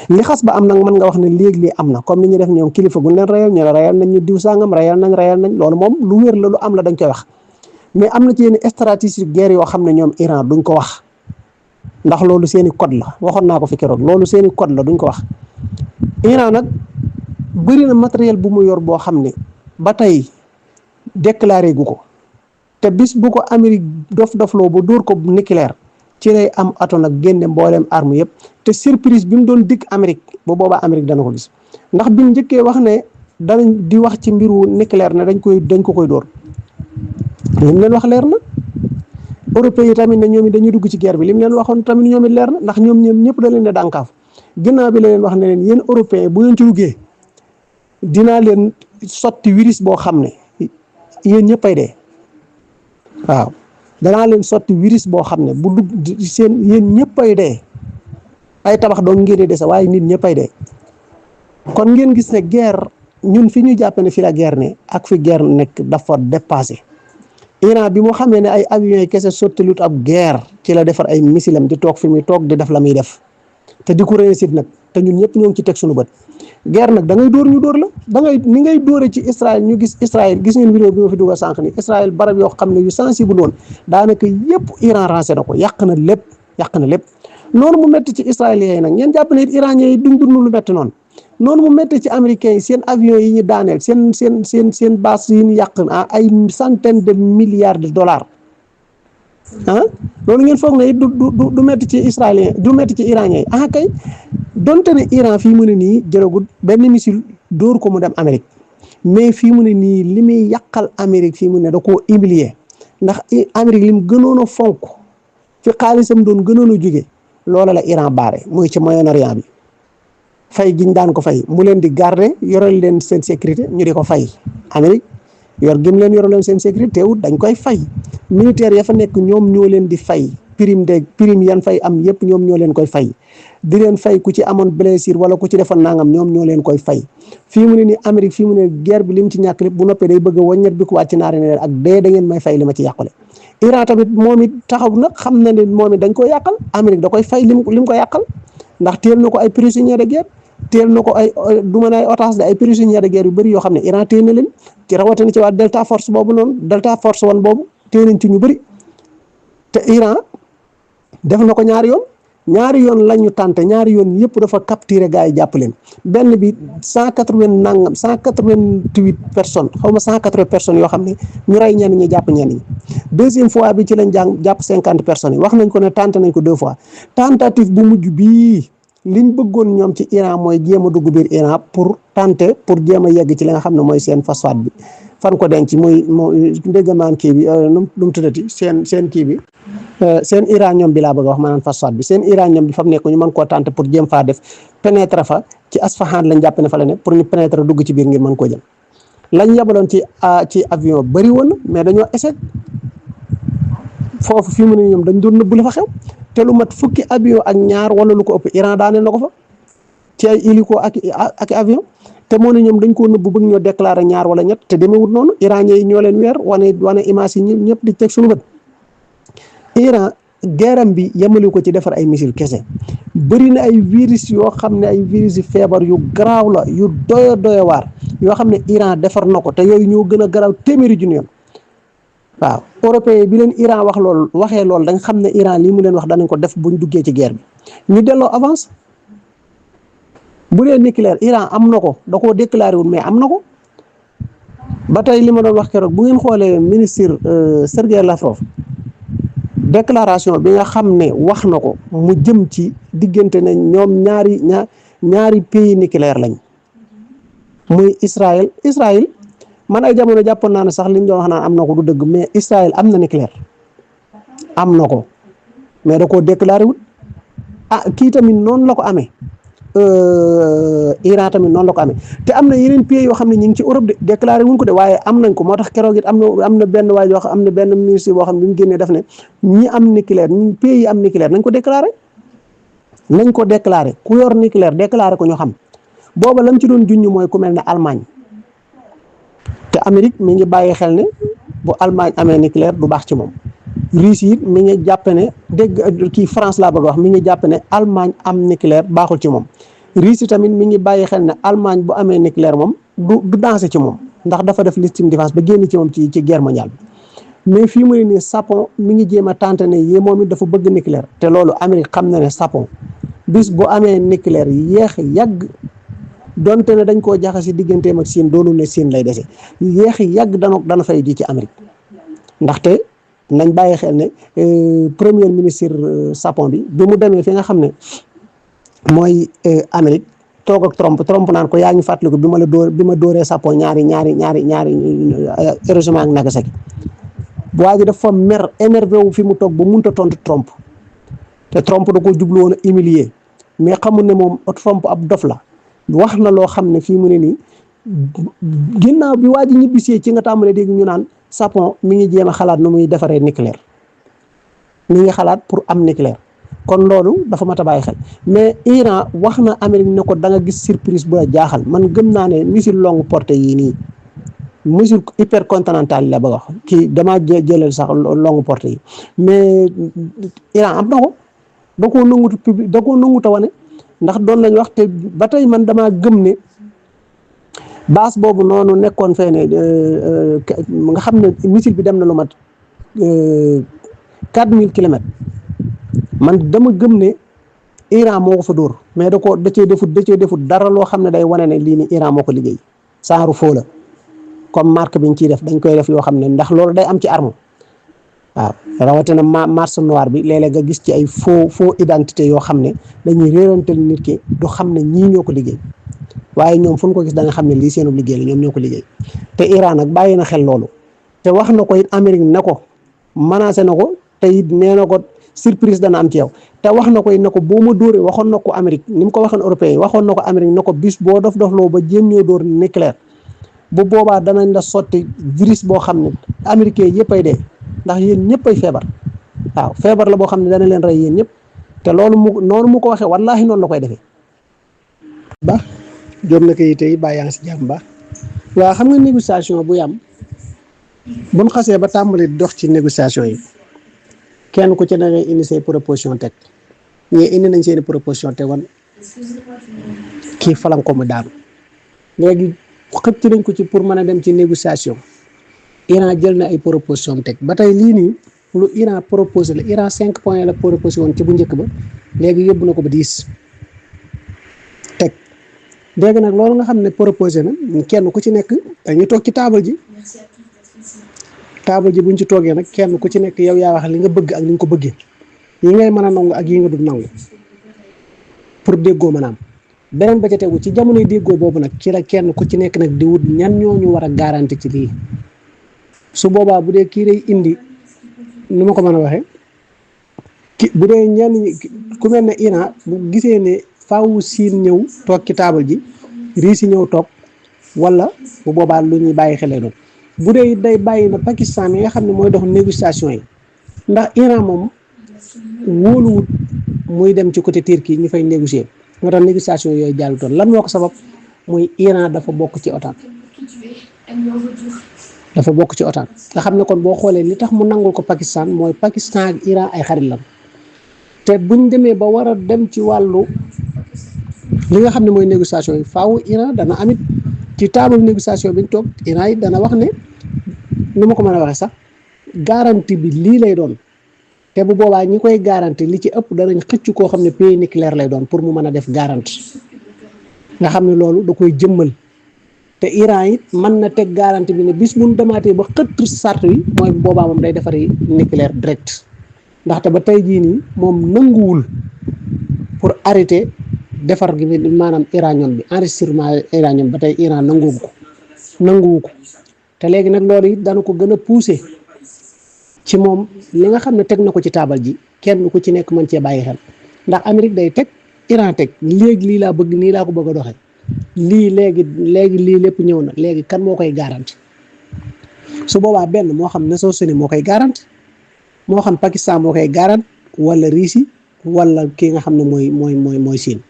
Speaker 2: li xas ba am nag mën nga wax ne léegi am na comme ni ñu def ñoom kilifa gu leen rayal ñu ne rayal nañ ñu diw sangam rayal nañ loolu moom lu wér la lu am la dañ koy wax mais am na ci yenn stratégie guerre yoo xam ne ñoom Iran duñ ko wax ndax loolu seeni code la waxoon naa ko fi keroog loolu seeni code la duñ ko wax Iran nag bëri na matériel bu mu yor boo xam ne ba tey déclaré gu ko te bis bu ko Amérique dof-dofloo ba dóor ko nucléaire ci lay am ato nag génne mbooleem arme yëpp te surprise bi mu doon dikk Amérique ba boobaa Amérique dana ko gis ndax bi mu njëkkee wax ne danañ di wax ci mbiru nucléaire ne dañ ko koy dóor li mu leen wax leer na européens yi tamit ne ñoom it dañuy dugg ci guerre bi li mu leen waxoon tamit ñoom it leer na ndax ñoom ñëpp da leen ne dànkaaf ginnaaw bi la leen wax ne leen yéen européens bu ngeen ci duggee dinaa leen sotti virus boo xam ne yéen ñëppay dee waaw danaa leen sotti virus boo xam ne bu dugg seen yéen ñëppay dee ay tabax doon ngeen di dese waaye nit ñëppay dee kon ngeen gis ne guerre ñun fi ñu jàpp ne fi la guerre ne ak fi guerre nekk dafa dépassé Iran bi mu xamee ne ay avions yi kese sottilut ab guerre ci la defar ay missilam di toog fi muy toog di def la muy def te di ko réussir nag te ñun ñëpp ñoo ngi ci teg suñu bët guerre nag da ngay dóor ñu dóor la da ngay ni ngay dóore ci Israël ñu gis Israël gis ngeen vidéo bi ma fi dugal sànq ni Israël barab yoo xam ne yu sensible woon daanaka yëpp Iran rancé na ko yàq na lépp noonu mu métti ci israéliens yi nag ngeen jàpp ne it iranien yi duñ dund lu métti noonu noonu mu méttee ci américains yi seen avion yi ñu daaneel seen base yi ñu yàq ay centaine de milliards de dollars loolu ngeen foog ne du métti ci israélien du métti ci iranien yi kay donte ne Iran fii mu ne nii jëlagul benn missile dóor ko mu dem Amérique mais fii mu ne nii li muy yàqal Amérique fii mu ne da koo humilier ndax Amérique lim gënoon a fonk fi xaalisam doon gënoon a jóge loola la Iran baare muy ci Moyen-Orient bi fay giñ daan ko fay mu leen di garder yoral leen seen sécurité ñu di ko fay Amérique yor gim leen yoral leen seen sécurité teewut dañ koy fay militaire ya fa nekk ñoom ñoo leen di fay prime yan fay am yëpp ñoom ñoo leen koy fay di leen fay ku ci amoon blessure wala ku ci defoon nangam ñoom ñoo leen koy fay fii mu ne ni Amérique fii mu ne guerre bi lim ci ñàkk lépp bu noppee day bëgg a wàññet bi ko wàcc naari ne leen ak dee da ngeen may fay li ma ci yàqule Iran tamit moom it taxaw nag xam na ne moom it dañ ko yàqal Amérique da koy fay lim ko yàqal ndax teel na ko ay prisonniers de guerre teel na ko ay du mën ay otage de ay prisonniers de guerre yu bëri yoo xam ne Iran téye na leen ci rawatina ci waa Delta Force boobu noonu Delta Force One boobu téye nañ ci ñu bëri te Iran def na ko ñaari yoon la ñu tànte ñaari yoon yëpp dafa capturer gars yi jàpp leen benn bi 188 personnes xaw ma 180 personnes yoo xam ne ñu rey ñenn ñi jàpp ñenn ñi deuxième fois bi ci lañ jàpp 50 personnes yi wax nañ ko ne tenté nañ ko 2 fois tentative bu mujj bii liñ bëggoon ñoom ci Iran mooy jéem a dugg biir Iran pour tenter pour jéem a yegg ci li nga xam ne mooy seen phosphate bi fan ko denc muy ndéggamaan kii bi nu mu tuddati seen kii bi seen uranium bi laa bëgg a wax maanaam phosphate bi seen uranium bi fa mu nekk ñu mën koo tenter pour jéem faa def pénétrer fa ci Asfahan lañ jàpp ne fa la ne pour ñu pénétrer dugg ci biir ngir mën koo jël lañ yabaloon ci avion bëri woon na mais dañoo échec foofu fii mu ne ñoom dañ doon nëbbu la fa xew te lu mat fukki avion ak ñaar wala lu ko ëpp Iran daaneel na ko fa ci ay hélico ak avion te moo ne ñoom dañ koo nëbbu bëgg ñoo déclarer ñaar wala ñett te demewut noonu iranien yi ñoo leen weer wane image yi ñëpp di teg suñu bët Iran geeram bi yemali ko ci defar ay missile kese bëri na ay virus yoo xam ne ay virus yi feebar yu garaaw la yu doyo waar yoo xam ne Iran defar na ko te yooyu ñoo gën a garaaw téeméeri junni yoon waaw européen bi leen Iran waxee loolu dañ xam ne Iran lii mu leen wax danañ ko def buñ duggee ci guerre bi ñu delloo avance bu dee nucléaire Iran am na ko da koo déclaré wul mais am na ko ba tey li ma doon wax keroog bu ngeen xoolee ministre Sergei Lavrov déclaration bi nga xam ne wax na ko mu jëm ci diggante ne ñoom ñaari pays nucléaire lañ muy Israël man ay jamono jàppoon naa ne sax liñ doon wax naan am na ko du dëgg mais Israël am na nucléaire am na ko mais da koo déclaré wul kii tamit noonu la ko amee Iran tamit noonu la ko amee te am na yeneen pays yoo xam ne ñu ngi ci Europe de déclaré wuñ ko de waaye am nañ ko moo tax keroog it am na benn waay yoo xam am na benn ministre boo xam ne bi mu génnee def ne ñi am nucléaire ñi pays yi am nucléaire nañ ko déclaré ku yor nucléaire déclaré ko ñu xam booba lam ci doon junñ mooy ku mel ne Allemagne te Amérique mi ngi bàyyi xel ne bu Allemagne amee nucléaire du baax ci moom Russie it mi ngi jàpp ne kii France laa bëgg wax mi ngi jàpp ne Allemagne am nucléaire baaxul ci moom Russie tamit mi ngi bàyyi xel ne Allemagne bu amee nucléaire moom du dansé ci moom ndax dafa def légitime défense ba génn ci moom ci guerre mondiale bi mais fii mu ne nii Japon mi ngi jéem a tenté ne moom it dafa bëgg nucléaire te loolu Amérique xam na ne Japon bis bu amee nucléaire yéex yàgg donte ne dañ koo jaxase digganteem ak Chine doonul ne Chine lay dese yéex yàgg dana fay ji ci Amérique ndaxte nañ bàyyi xel ne premier ministre Japon bi mu demee fi nga xam ne mooy Amérique toog ak Trump naan ko yaa ngi fàttaliku bi ma dóoree Japon ñaari Hiroshima ak Nagasaki waa ji dafa mer énervé wu fi mu toog ba munta tontu Trump te Trump da ko jublu woon a humilier mais xamul ne moom Trump ab dof la wax na loo xam ne fii mu ne nii ginnaaw bi waa ji ñibbisee ci nga tàmbalee dégg ñu naan Japon mi ngi jéem a xalaat nu muy defaree nucléaire mi ngi xalaat pour am nucléaire kon loolu dafa mat a bàyyi xel mais Iran wax na Amérique ne ko da nga gis surprise bu la jaaxal man gëm naa ne missile longue portée yii nii missile hypercontinental yi la bëgg a wax kii damaa jëlal sax longue portée yi mais Iran am na ko da koo nangut a wane ndax doon lañ wax te ba tey man damaa gëm ne base boobu noonu nekkoon fee ne nga xam ne missile bi dem na lu mat 4000 kilomètres man dama gëm ne Iran moo ko fa dóor mais da cee defut dara loo xam ne day wane ne lii ni Iran moo ko liggéey saaru foo la comme marque biñ ciy def dañ koy def yoo xam ne ndax loolu day am ci arme waaw rawatina marche noire bi léeg-léeg nga gis ci ay faux identité yoo xam ne dañuy réerantal nit ki du xam ne ñii ñoo ko liggéey waaye ñoom fu ñu ko gis da nga xam ne lii seenu liggéey la ñoom ñoo ko liggéey te Iran nag bàyyi na xel loolu te wax na ko it Amérique ne ko menacé na ko te it nee na ko surprise dana am ci yow te wax na ko it ne ko boo ma dóoree waxoon na ko Amérique ni mu ko waxoon européen yi waxoon na ko Amérique ne ko bis boo dofloo ba jéem ñoo dóor nucléaire bu boobaa danañ la sotti virus boo xam ne américain yëpp ay dee ndax yéen ñëpp ay feebar waaw feebar la boo xam ne dana leen rey yéen ñëpp te loolu noonu mu ko waxee wallaahi noonu la koy defee. ba jot na ko yi tey bàyyi yaa ngi si jàmm ba waaw xam nga négociation buy am buñ xasee ba tàmbali dox ci négociation yi kenn ku ci ne ngay indi say proposition teg ñii indi nañ seeni proposition tegoon kii falan ko mu daanu léegi xëcc nañ ko ci pour mën a dem ci négociation Iran jël na ay proposition teg ba tey lii nii lu Iran proposé la Iran 5 points la proposé woon ci bu njëkk ba léegi yóbbu na ko ba 10 teg léegi nag loolu nga xam ne proposé na kenn ku ci nekk dañuy toog ci taabal ji buñ ci toogee nag kenn ku ci nekk yow yaa wax li nga bëgg ak li nga ko bëggee yi ngay mën a nangu ak yi nga dul nangu pour déggoo maanaam beneen ba ca tegu ci jamonoy déggoo boobu nag ci la kenn ku ci nekk nag di wut ñan ñoo ñu war a garanti ci lii su boobaa bu dee kii day indi nu ma ko mën a waxee bu dee ñenn ñi ku mel ne Iran bu gisee ne faaw Siin ñëw toog ci taabal ji Russie ñëw toog wala bu boobaa lu ñuy bàyyi xelee doon bu dee day bàyyi na Pakistan yi nga xam ne mooy dox négociation yi ndax Iran moom wóoluwut muy dem ci côté Turquie ñu fay négocier moo tax négociation yooyu jàllutoon lan moo ko sabab muy Iran dafa bokk ci OTAN nga xam ne kon boo xoolee li tax mu nangul ko Pakistan mooy Pakistan ak Iran ay xarit lan te buñ demee ba war a dem ci wàllu li nga xam ne mooy négociation yi faaw Iran dana amit ci table négociation bi ñu toog Iran yi dana wax ne nu ma ko mën a waxee sax garantie bi lii lay doon te bu boobaa ñi koy garantie li ci ëpp danañ xëcc koo xam ne pays nucléaire lay doon pour mu mën a def garantie nga xam ne loolu da koy jëmmal te Iran it mën na teg garantie bi ne bis bu ñu demaatee ba xëtt sart yi mooy bu boobaa moom day defari nucléaire direct ndaxte ba tey jii nii moom nanguwul pour arrêter defar gi maanaam uranium bi enregistrement uranium ba tey Iran nanguwu ko te léegi nag loolu it dana ko gën a pousser ci moom li nga xam ne teg na ko ci taabal ji kenn ku ci nekk mën cee bàyyi xel ndax Amérique day teg Iran teg léegi lii laa bëgg nii laa ko bëgg a doxee lii léegi lii lépp ñëw na léegi kan moo koy garanti su boobaa benn moo xam Nations Unies moo koy garanti moo xam Pakistan moo koy garanti wala Russie wala kii nga xam ne mooy Chine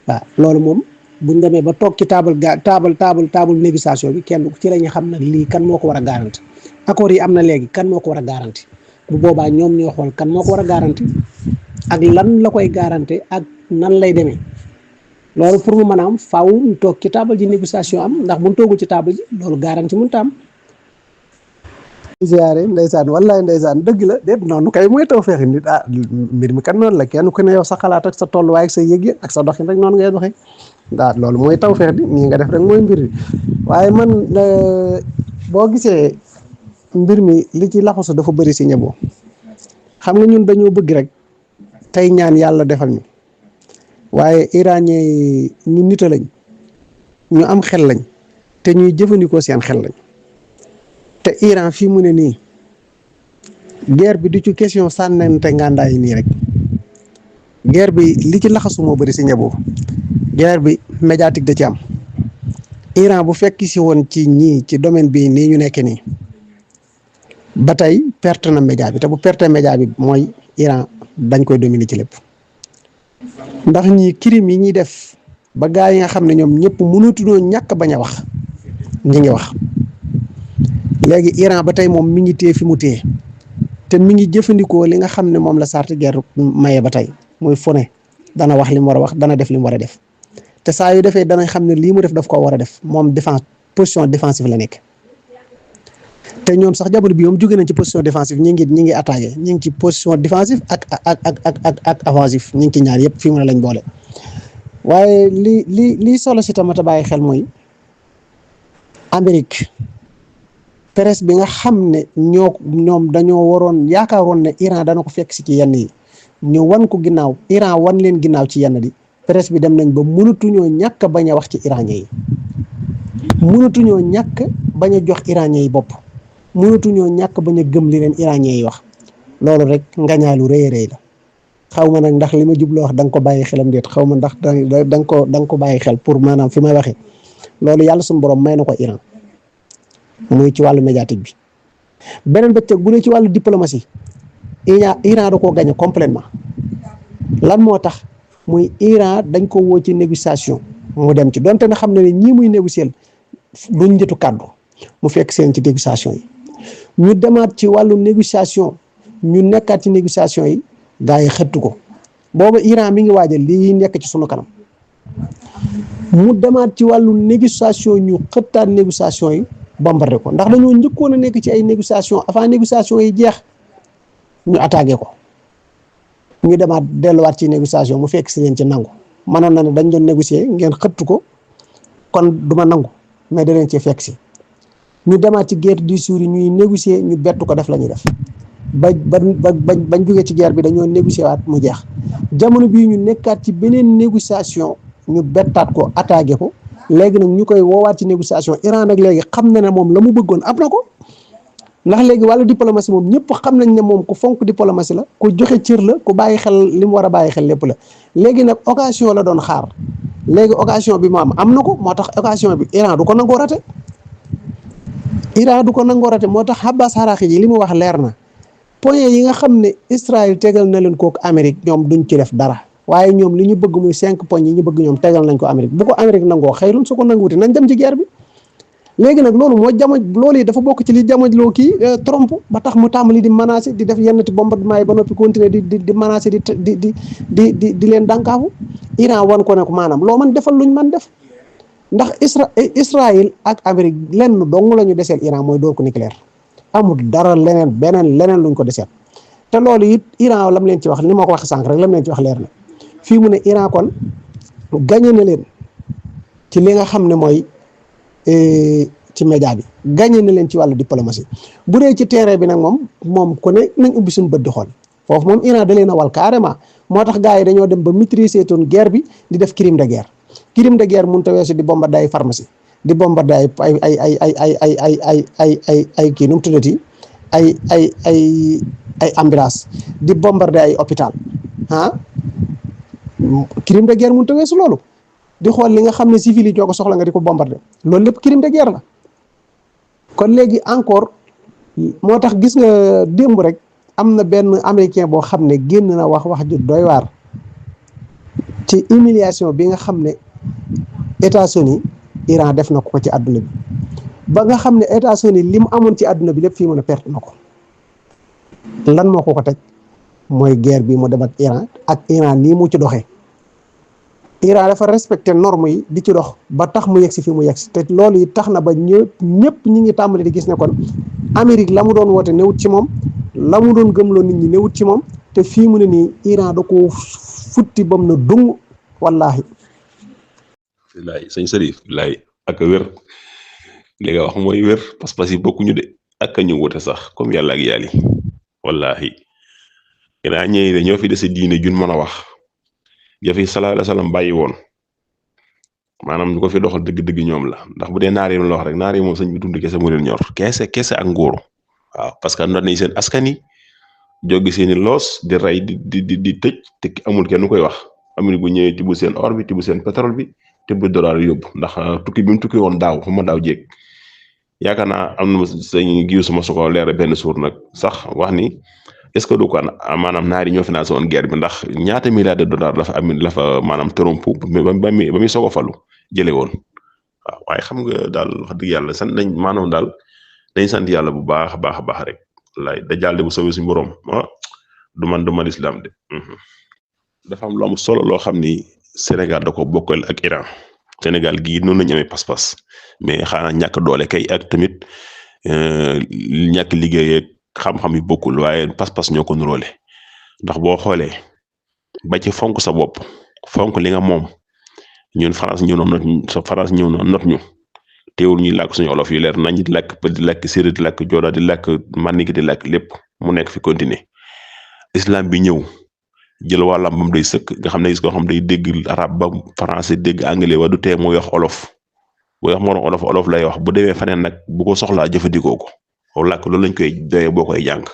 Speaker 2: waaw loolu moom buñ demee ba toog ci table négociation bi kenn ci la ñu xam nag lii kan moo ko war a garanti accord yi am na léegi kan moo ko war a garanti bu boobaa ñoom ñoo xool kan moo ko war a garanti ak lan la koy garanti ak nan lay demee loolu pour mu mën a am faaw ñu toog ci table ji négociation am ndax buñ toogul ci table ji loolu garanti mënut a am. ziare ndeysaan wallaay ndeysaan dëgg la déet noonu kay mooy taw feexi nit mbir mi kan noonu la kenn ku ne yow sa xalaat ak sa tolluwaay ak sa yëg-yëg ak sa doxin rek noonu ngay doxee loolu mooy taw feex di nii nga def rek mooy mbir mi waaye man boo gisee mbir mi li ci laxasu dafa bëri si ñeboo xam nga ñun dañoo bëgg rek tey ñaan yàlla defal ñu waaye iranien yi ñu nita lañ ñu am xel lañ te ñuy jëfandikoo seen xel lañ te Iran fii mu ne nii guerre bi du ci question sànnante ngàndaay yi nii rek guerre bi li ci laxasu moo bëri si ñeboo guerre bi médiatique da ci am Iran bu fekk si woon ci ñii ci domaine bii nii ñu nekk nii ba tey perte na média bi te bu perte média bi mooy Iran dañ koy dominer ci lépp ndax ñii crime yi ñuy def ba gaa yi nga xam ne ñoom ñëpp mënatuñoo ñàkk bañ a wax ñi ngi wax léegi Iran ba tey moom mi ngi téye fi mu téye te mi ngi jëfandikoo li nga xam ne moom la charte guerre maye ba tey muy fu ne dana wax li mu war a wax dana def li mu war a def te saa yu defee danañ xam ne lii mu def daf ko war a def moom défense position défensive la nekk te ñoom sax jamono bi moom jóge nañ ci position défensive ñi ngi attaqué ñi ngi ci position défensive ak offensif ñi ngi ci ñaar yëpp fii mu ne lañ boole. waaye li solo si tamit a bàyyi xel mooy Amérique presse bi nga xam ne ñoom dañoo waroon yaakaaroon ne Iran dana ko fekk si ci yenn yi ñu wan ko ginnaaw Iran wan leen ginnaaw ci yenn di presse bi dem nañ ba mënatuñoo ñàkk bañ a wax ci iranien yi mënatuñoo ñàkk bañ a jox iranien yi bopp mënatuñoo ñàkk bañ a gëm li leen iranien yi wax loolu rek ngañaalu rëy a rëy la xaw ma nag ndax li ma jubloo wax da nga ko bàyyi xelam déet xaw ma ndax da nga ko bàyyi xel pour maanaam fi may waxee loolu yàlla suñu borom may na ko Iran muy ci wàllu médiatique bi. beneen bëccëg bu dee ci wàllu diplomatie Iran da koo gagné complètement lan moo tax muy Iran dañ ko woo ci négociation mu dem ci donte na xam ne ñii muy négocier duñ njëtu kàddu mu fekk seen ci négociation yi ñu demaat ci wàllu négociation ñu nekkaat ci négociation yi gaa yi xëttu ko booba Iran mi ngi waajal lii nekk ci sunu kanam mu demaat ci wàllu négociation ñu xëttaat négociation yi bombardé ko ndax dañoo njëkkoon a nekk ci ay négociation avant négociation yi jeex ñu attaqué ko ñu demaat delluwaat ci négociation mu fekk si leen ci nangu mënoon na ne dañ doon négocier ngeen xëttu ko kon duma nangu mais da leen ci fekk si ñu demaat ci guerre du Syrie ñuy négocier ñu bettu ko def la ñuy def bañ jógee ci guerre bi dañoo négocier waat mu jeex jamono bii ñu nekkaat ci beneen négociation ñu bettaat ko attaqué ko léegi nag ñu koy woowaat ci négociation Iran nag léegi xam na ne moom la mu bëggoon am na ko ndax léegi wàllu diplomatie moom ñëpp xam nañ ne moom ku fonk diplomatie la ku joxe cër la ku bàyyi xel li mu war a bàyyi xel lépp la léegi nag occasion la doon xaar léegi occasion bi mu am na ko moo tax occasion bi Iran du ko nangoo rate moo tax Abbas Araghchi yi li mu wax leer na point yi nga xam ne Israël tegal na leen kooku Amérique ñoom duñ ci def dara waaye ñoom li ñu bëgg muy 5 points yi ñu bëgg ñoom tegal nañ ko Amérique bu ko Amérique nangoo xëyrun su ko nanguwuti nañ dem ci guerre bi léegi nag loolu moo loolu yi dafa bokk ci li jamajloo kii Trump ba tax mu tàmbali di menacer di def yenn ti bombardement yi ba noppi continuer di menacer di leen dànkaafu Iran wan ko ne ko maanaam loo man defal luñ man def ndax Israël ak Amérique lenn dong la ñu deseel Iran mooy door ko nucléaire amul dara leneen luñ ko deseel te loolu it Iran lam leen ci wax ni ma ko wax sànq rek lam leen ci wax leer na fii mu ne Iran kon gagné na leen ci li nga xam ne mooy ci média bi gagné na leen ci wàllu diplomatie bu dee ci terrain bi nag moom ku ne nañ ubbi suñu bët di xool foofu moom Iran da leen a wal carrément moo tax gars yi dañoo dem ba maîtriser toon guerre bi di def crime de guerre mënut a weesu di bombarder ay pharmacie di bombarder ay kii nu mu tuddati ay ambulance di bombarder ay hôpital crime de guerre mënut a weesu loolu di xool li nga xam ne civil yi ñoo ko soxla nga di ko bombarder loolu lépp crime de guerre la kon léegi encore moo tax gis nga démb rek am na benn américain boo xam ne génn na wax ju doy waar ci humiliation bi nga xam ne États-Unis Iran def na ko ci àdduna bi ba nga xam ne États-Unis li mu amoon ci àdduna bi lépp fii mën a perte na ko lan moo ko teg mooy guerre bi mu dem ak Iran nii mu ci doxee Iran dafa respecté normes yi di ci dox ba tax mu yegsi fi mu yegsi te loolu yi tax na ba ñëpp ñi ngi tàmbali di gis ne kon Amérique la mu doon woote newut ci moom la mu doon gëmloo nit ñi newut ci moom te fii mu ne nii Iran da ko futti bam na dung wallaahi.
Speaker 6: laay sëñ Sërif laay ak a wér li nga wax mooy wér pas-pas yi bokkuñu de ak ñu wute sax comme yàlla ak yàlla yi wallaahi Iran ñëwee de ñoo fi dese diine jun mën a wax. jafi sallallahu alayhi wasallam bàyyi woon maanaam ñu ko fi doxal dëgg-dëgg ñoom la ndax bu dee naar yi la wax rek naar yi moom sëñ bi dund kese mu leen ñor kese ak nguuru waaw parce que not nañ seen askan yi joggi seeni loos di rey di tëj te amul kenn koy wax amul bu ñëwee tibb seen or bi tibb seen pétrole bi tibb dollar yóbbu ndax tukki bi mu tukki woon daaw fu ma daaw jéeg yaakaar naa am na sëñ giw suma su ko leer benn suur nag sax wax ni est-ce que du ko maanaam naar yi ñoo financé woon guerre bi ndax ñaata milliards de dollars la fa maanaam Trump ba muy soog a falu jëlee woon waaw waaye xam nga daal wax dëgg yàlla sant nañ maanaam daal dañ sant yàlla bu baax a baax rek wallaay da jàll bu soobee suñu borom du man islam de. dafa am lu am solo loo xam ni Sénégal da ko bokkal ak Iran Sénégal gii noonu lañu amee pas-pas mais xanaa ñàkk doole kay ak tamit ñàkk liggéey ak xam-xam yi bokkul waaye pas-pas ñoo ko nuróole ndax boo xoolee ba ci fonk sa bopp fonk li nga moom ñun France ñëw na not ñu teewul ñuy làkk suñu olof yu leer nañ di làkk pël di làkk séeréer di làkk joola di làkk maniki di làkk lépp mu nekk fi continuer islam bi ñëw jël wàllam bam day sëkk nga xam ne gis koo xam day dégg arab ba français dégg anglais wa du tee muy wax olof bu wax moroom olof lay wax bu demee faneen nag bu ko soxlaa jëfandikoo ko làkk loolu lañ koy doyee boo koy jàng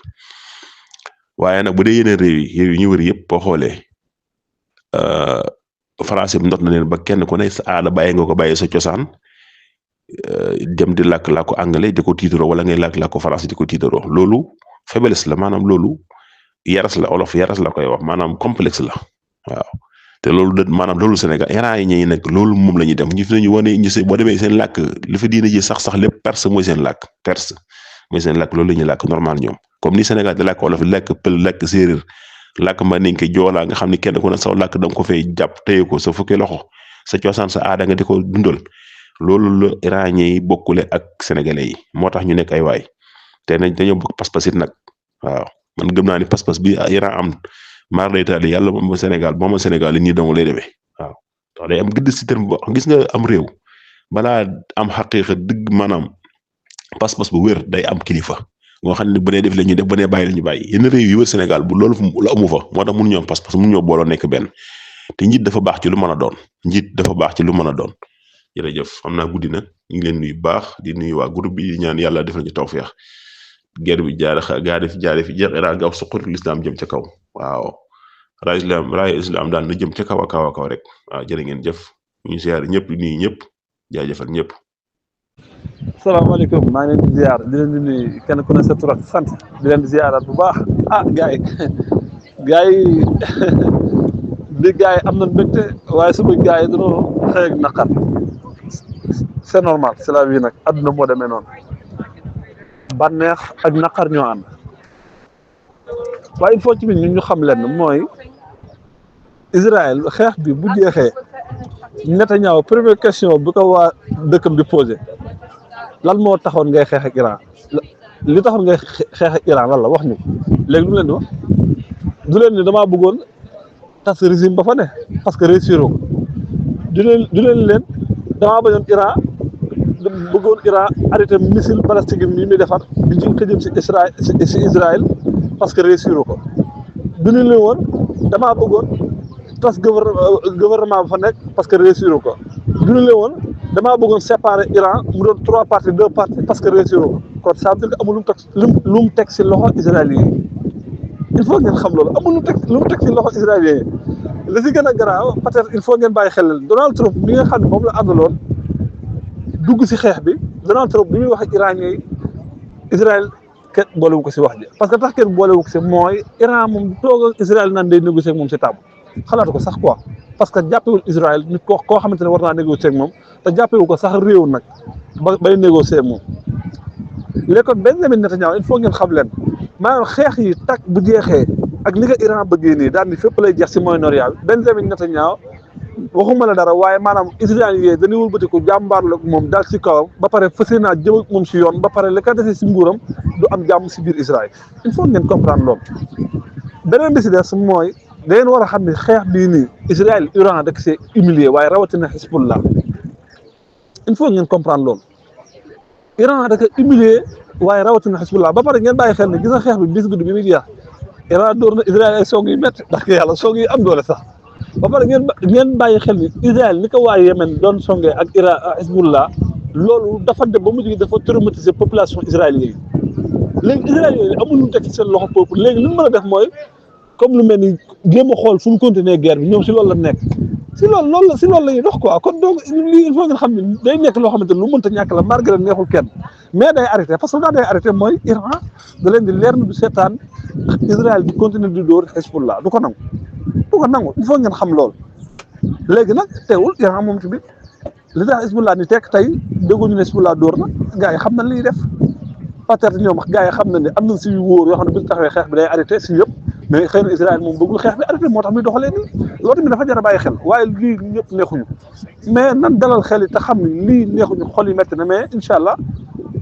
Speaker 6: waaye nag bu dee yeneen réew yi ñu wër yëpp boo xoolee français bi not na leen ba kenn ku ne sa aada bàyyi nga ko bàyyi sa cosaan dem di làkk anglais di ko tiitaroo wala ngay làkk français di ko tiitaroo loolu faiblesse la maanaam loolu yaras la olof yaras la koy wax maanaam complexe la waaw te loolu maanaam loolu Sénégal Iran yi ñi nag loolu moom la ñuy def ñu fi nañu wane ñu boo demee seen làkk li fa diina ji sax lépp perse mooy seen làkk loolu la ñuy làkk normal ñoom comme ni Sénégal di làkk olof làkk pël làkk séeréer làkk mandinke joolaa nga xam ni kenn ku ne saw làkk da nga ko fay jàpp téye ko sa fukki loxo sa cosaan sa aada nga di ko dundal loolu la iranien yi bokkule ak sénégalais yi moo tax ñu nekk ay waay te nañ dañoo bokk pas-pas it nag waaw man gëm naa ni pas-pas bi Iran am maar day taali yàlla moom Sénégal moom Sénégal yi nii dong lay demee waaw ndax day am gëdd si terme bo gis nga am réew balaa am xaqiiqa dëgg maanaam pas-pas bu wér day am kilifa ngoo xam ne bu nee def la ñuy def bu nee bàyyi la ñu bàyyi yenn réew yi wër Sénégal bu loolu la amu fa moo tax mënuñoo am pas-pas mënuñoo booloo nekk benn te njiit dafa baax ci lu mën a doon jërëjëf xam naa guddi na ñu ngi leen nuyu baax di nuyu waa groupe bi di ñaan yàlla def nañu tawfeex guerre bi jaare fi jeex Iran gaaw suqur l'islam jëm ca kaw waaw raay islam daan na jëm ca kaw a kaw rek waaw jërë ngeen jëf ñu ziar ñëpp di nuyu ñëpp jaajëfal ñëpp.
Speaker 7: salaamaaleykum maa ngi leen di ziar di leen di nuyu kenn ku ne sa tur ak sant di leen di ziaraat bu baax gars yi bi gars yi am na mbégte waaye suba gars yi dañoo xëy ak naqar c'est normal c'est la vie nag adduna moo demee noonu bànneex ak naqar ñoo ànd waaye il faut ci ñun ñu xam leen mooy Israël xeex bi bu jeexee Netanyahu première question bi ko waa dëkkam di posé lan moo taxoon ngay xeex ak Iran li taxoon ngay xeex ak Iran lan la wax ñu léegi lu mu leen di wax du leen ni damaa bëggoon tas régime ba fa ne parce que réussir ko du leen damaa bañoon Iran bëggoon Iran arrêté missile balistique yi muy defar di jëm ko jëm si Israël parce que réussir ko du leen woon damaa bëggoon tas gouvernement ba fa nekk parce que réussir ko du leen woon damaa bëggoon séparer Iran mu doon 3 parties 2 parties parce que réussir ko kon ça veut dire que amul lu mu teg si loxo israélien yi il faut ngeen xam loolu amul lu mu teg si loxo israélien yi li si gën a garaaw peut-être il faut ngeen bàyyi xel Donald Trump mi nga xam ne moom la àndaloon dugg si xeex bi Donald Trump bi muy wax ak iranien yi Israël kenn boolewu ko si wax ji parce que tax kenn boolewu ko si mooy Iran moom toog ak Israël naan day négocier ak moom si table xalaatu ko sax quoi parce que jàppewul Israël nit koo xamante ne war naa négocier ak moom te jàppewu ko sax réew nag bay négocier ak moom léegi kon Benjamin Netanyahu il faut ngeen xam leen maanaam xeex yi tak bu jeexee ak li nga Iran bëggee nii daal ni fépp lay jeex si Moyen-Orient bi Benjamin Netanyahu waxuma la dara waaye maanaam israélien yi dañuy wëlbatiku jàmbaarlu ak moom daal si kawam ba pare fas yéenaa jëm ak moom si yoon ba pare li ko dese si nguuram du am jàmm si biir Israël il faut ngeen comprendre loolu. beneen bi si des mooy da ngeen war a xam ne xeex bii nii Israël Iran da see humilier waaye rawatina Hezbollah il faut ngeen comprendre loolu Iran da ko humilier waaye rawatina Hezbollah ba pare ngeen bàyyi xel ne gis nga xeex bi bis guddi bi muy jeex Iran door na Israël ay song yu métti ndax yàlla song yi am doole sax. ba pare ngeen bàyyi xel ni Israël ni ko waa Yémen doon songee ak Iran Hezbollah loolu dafa dem ba mujj gi dafa traumatiser population israélienne yi léegi israéliens yi amul lu teg ci seen loxo peuple léegi li mu mën a def mooy comme lu mel ni jéem a xool fu mu continuer guerre bi ñoom si loolu la nekk si loolu la ñuy dox quoi kon donc lii il faut ngeen xam ne day nekk loo xamante ne lu mënta ñàkk la malgré neexul kenn mais day arrêté parce que daa day arrêté mooy Iran da leen di leer na du seetaan Israël di continuer di dóor Hezbollah du ko nangu il faut ngeen xam loolu léegi nag teewul Iran moom tamit li tax Hezbollah ni tekk tey dégguñu ne Hezbollah dóor na gars yi xam nañ li ñuy def peut-être ñoom gars yi xam nañ ne am na si yu wóor yoo xam ne bu ñu taxawee xeex bi day arrêté si yëpp mais xëy na Israël moom bëggul xeex bi arrêté moo tax muy doxalee nii loolu tamit dafa jar a bàyyi xel waaye lii ñëpp neexuñu mais nan dalal xel yi te xam ne lii neexuñu xol yi métti na mais incha allah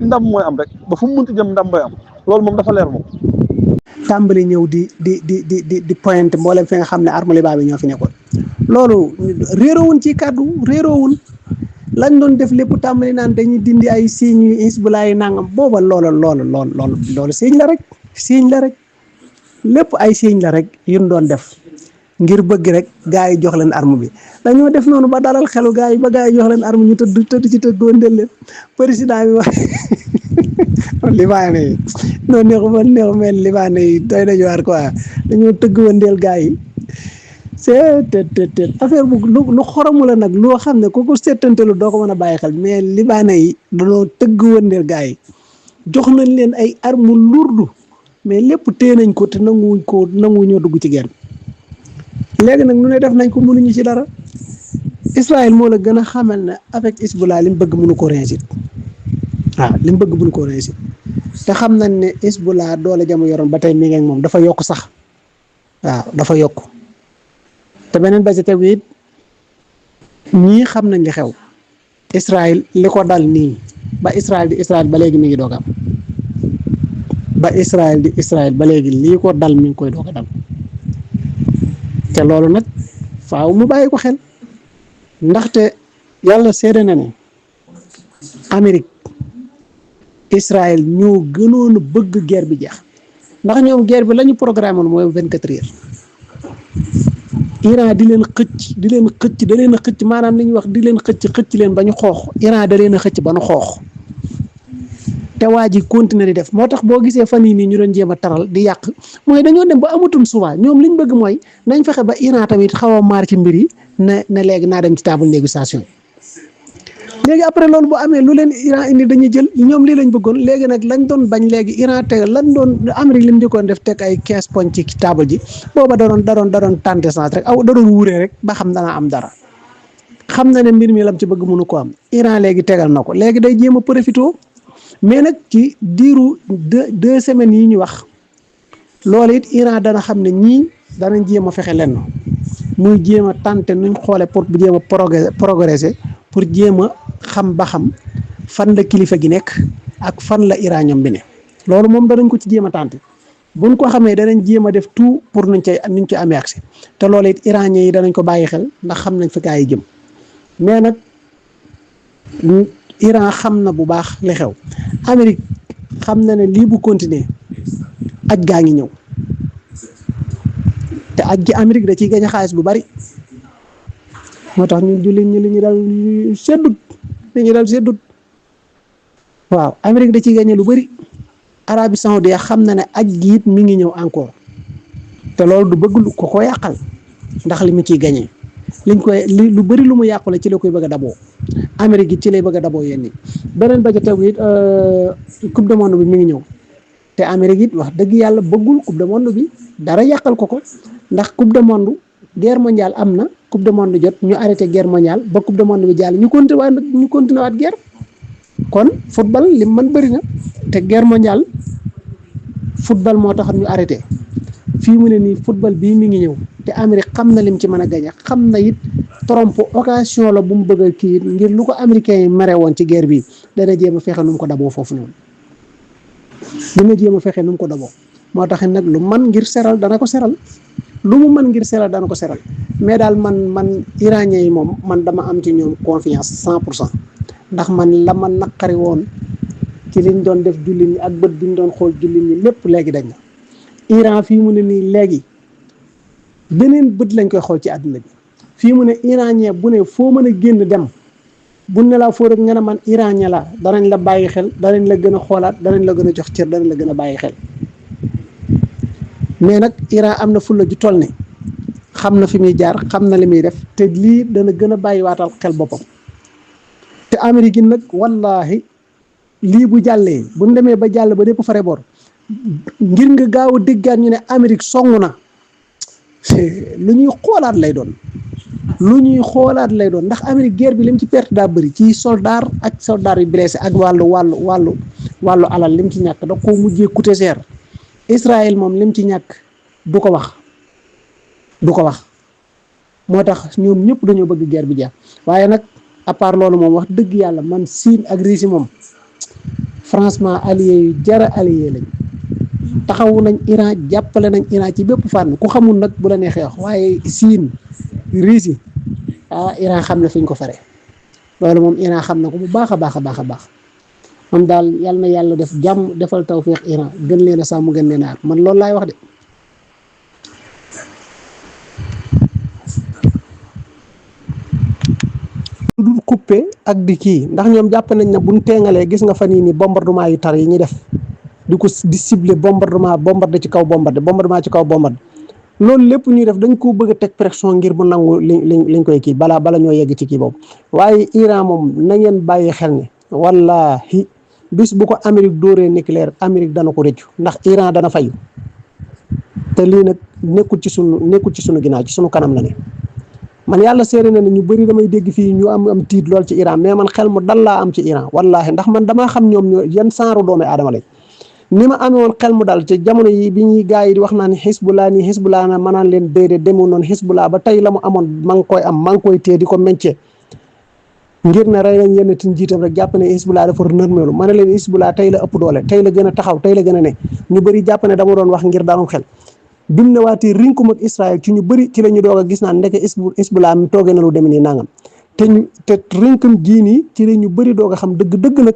Speaker 7: ndam mooy am rek ba fu mu munti jëm ndam mooy am loolu moom dafa leer moom.
Speaker 2: tàmbali ñëw di pointe mboolem fi nga xam ne arme liba bi ñoo fi nekkoon loolu réeroowun ci kàddu réeroowun lañ doon def lépp tàmbali naan dañuy dindi ay signes yu Hizbullah yi nangam booba loolu signe la rek lépp ay signe la rek yuñ doon def ngir bëgg rek gaa yi jox leen arme bi dañoo def noonu ba dalal xelu gaa yi ba gaa yi jox leen arme ñu tëdd ci tëdd wëndeel leen président bi wax libaane yi noonu neexu mel libaane yi doy nañu waar quoi dañoo tëgg wëndeel gaa yi c'est affaire bu lu xoromu la nag loo xam ne kooku seetantalu doo ko mën a bàyyi xel mais libaane yi dañoo tëgg wëndeel gaa yi jox nañ leen ay arme lourd mais lépp téye nañ ko te nangu ñoo dugg ci guerre léegi nag nu ne def nañ ko mënuñu ci dara Israël moo la gën a xamal ne avec Hizbullah li mu bëgg mënu ko réussir waaw li mu bëgg mënu ko réussir te xam nañ ne Hizbullah doole jamu yoroon ba tey mi ngi ak moom dafa yokk sax waaw dafa yokk te beneen ba ci tegu it ñii xam nañ li xew Israël li ko dal nii ba Israël di Israël ba léegi mi ngi doog am ba Israël di Israël ba léegi lii ko dal mi ngi koy doog a dal te loolu nag faaw mu bàyyi ko xel ndaxte yàlla seede na ne Amérique Israël ñoo gënoon a bëgg guerre bi jeex ndax ñoom guerre bi la ñu programme woon mooy 24 heures Iran di leen xëcc maanaam li ñuy wax di leen xëcc leen ba ñu xoox Iran da leen a xëcc ba ñu xoox te waa ji continuer di def moo tax boo gisee fan yii nii ñu doon jéem a taral di yàq mooy dañoo dem ba amatum souvent ñoom liñ bëgg mooy nañ fexe ba Iran tamit xaw a maar ci mbir yi ne léegi naa dem ci table négociation léegi après loolu bu amee lu leen Iran indi dañuy jël ñoom lii lañ bëggoon léegi nag lañ doon bañ léegi Iran tegal lan doon Amérique li mu njëkkoon def teg ay 15 points ci table ji booba da doon tenter chance rek da doon wuuree rek ba xam dana am dara xam na ne mbir mi lam ci bëgg mënu ko am Iran léegi tegal na ko léegi day jéem a profité mais nag ci diiru deux semaines yi ñu wax loolu it Iran dana xam ne ñii danañ jéem a fexe lenn muy jéem a tenter nuñ xoole pour bu jéem a progresser pour jéem a xam ba xam fan la kilifa gi nekk ak fan la Iran ñoom bi ne loolu moom danañ ko ci jéem a tenter buñ ko xamee danañ jéem a def tout pour nuñ ci amee accès te loolu it iranien yi danañ ko bàyyi xel ndax xam nañ fi gaa yi jëm mais nag Iran xam na bu baax li xew Amérique xam na ne lii bu continuer aj gaa ngi ñëw te aj gi Amérique da ciy gañ a xaalis bu bari moo tax ñun jullit ñi li ñu dal seddut waaw Amérique da ciy gañe lu bari Arabie Saoudite xam na ne aj gi it mi ngi ñëw encore te loolu du bëgg lu ko yàqal ndax li mu ciy gañee lu bari lu mu yàqule ci la koy bëgg a daboo Amérique it ci lay bëgg a daboo yéen ñi beneen ba ca tegu it coupe du monde bi mi ngi ñëw te Amérique it wax dëgg yàlla bëggul coupe du monde bi dara yàqal ko ndax coupe du monde guerre mondiale am na coupe du monde jot ñu arrêté guerre mondiale ba coupe du monde bi jàll ñu continué waat guerre kon football li mën bëri na te guerre mondiale football moo tax ñu arrêté fii mu ne nii football bii mi ngi ñëw te Amérique xam na lim ci mën a gañe xam na it trompe occasion la bu mu bëgg a kii ngir lu ko américains yi mere woon ci guerre bi dana jéem a fexe nu mu ko daboo foofu noonu moo tax nag lu man ngir seral dana ko seral lu mu mën ngir seral dana ko seral mais daal man iranien yi moom man dama am ci ñoom confiance 100% ndax man la ma naqari woon ci liñ doon def jullit ñi ak bët biñ doon xool jullit ñi lépp léegi dañ na Iran fii mu ne nii léegi beneen bët lañ koy xool ci àdduna bi fii mu ne iranien bu ne foo mën a génn dem bu ne laa foo rek nga ne man iranien la danañ la bàyyi xel danañ la gën a xoolaat danañ la gën a jox cër danañ la gën a bàyyi xel mais nag Iran am na fulla ju toll ne xam na fi muy jaar xam na li muy def te lii dana gën a bàyyi waatal xel boppam te Amérique yi nag wallahi lii bu jàllee bu ñu demee ba jàll ba dépp fare bor ngir nga gaaw a déggaat ñu ne Amérique song na lu ñuy xoolaat lay doon ndax Amérique guerre bi lim ci perte daa bëri ci soldat ak soldat yu blessé ak wàllu alal lim ci ñàkk da koo mujjee coûter cher Israël moom lim ci ñàkk du ko wax moo tax ñoom ñëpp dañoo bëgg guerre bi jeex waaye nag à part loolu moom wax dëgg yàlla man Chine ak Russie moom franchement allié yu jara allié lañ taxawu nañ Iran jàppale nañ Iran ci bépp fànn ku xamul nag bu la neexee wax waaye Siin Russie Iran xam na fi ñu ko fare loolu moom Iran xam na ko bu baax a baax a baax a baax moom daal yal na yàlla def jàmm defal tawfeex Iran gën leen a sàmm gën leen a aar man loolu laay wax de. du coupé ak di kii ndax ñoom jàpp nañ ne buñ teengalee gis nga fan yii nii bombardement yu tar yi ñuy def di ciblé bombardé ci kaw bombardement ci kaw bombardé loolu lépp ñuy def dañ ko bëgg a teg pression ngir bu nangu liñ koy kii bala ñoo yegg ci kii boobu waaye Iran moom na ngeen bàyyi xel ne wallahi bis bu ko Amérique dóoree nucléaire Amérique dana ko rëccu ndax Iran dana fayu te lii nag nekkul ci sunu ginnaaw ci sunu kanam la ne man yàlla seere na ne ñu bëri damay dégg fii ñu am tiit lool ci Iran mais man xel mu dal laa am ci Iran wallahi ndax man damaa xam ñoom ñoo yan saaru doomi aadama lañ ni ma amee woon xel mu dal ci jamono yi bi ñuy gars yi di wax naa ni Hezbollah na ma naan leen déedéet demoo noonu Hezbollah ba tey la mu amoon maa ngi koy téye di ko meñcee ngir ne rey nañ yenn tin jiitam rek jàpp ne Hezbollah dafa nërmeelu ma ne leen Hezbollah tey la ëpp doole tey la gën a taxaw tey la gën a ne ñu bëri jàpp ne dama doon wax ngir daanum xel bim ne waatee rinkum ak Israël ci ñu bëri ci la ñu doog a gis naa ndeke Hezbollah mi toogee na lu demee nii nangam te rinkum gii nii ci la ñu bëri doog a xam dëgg nag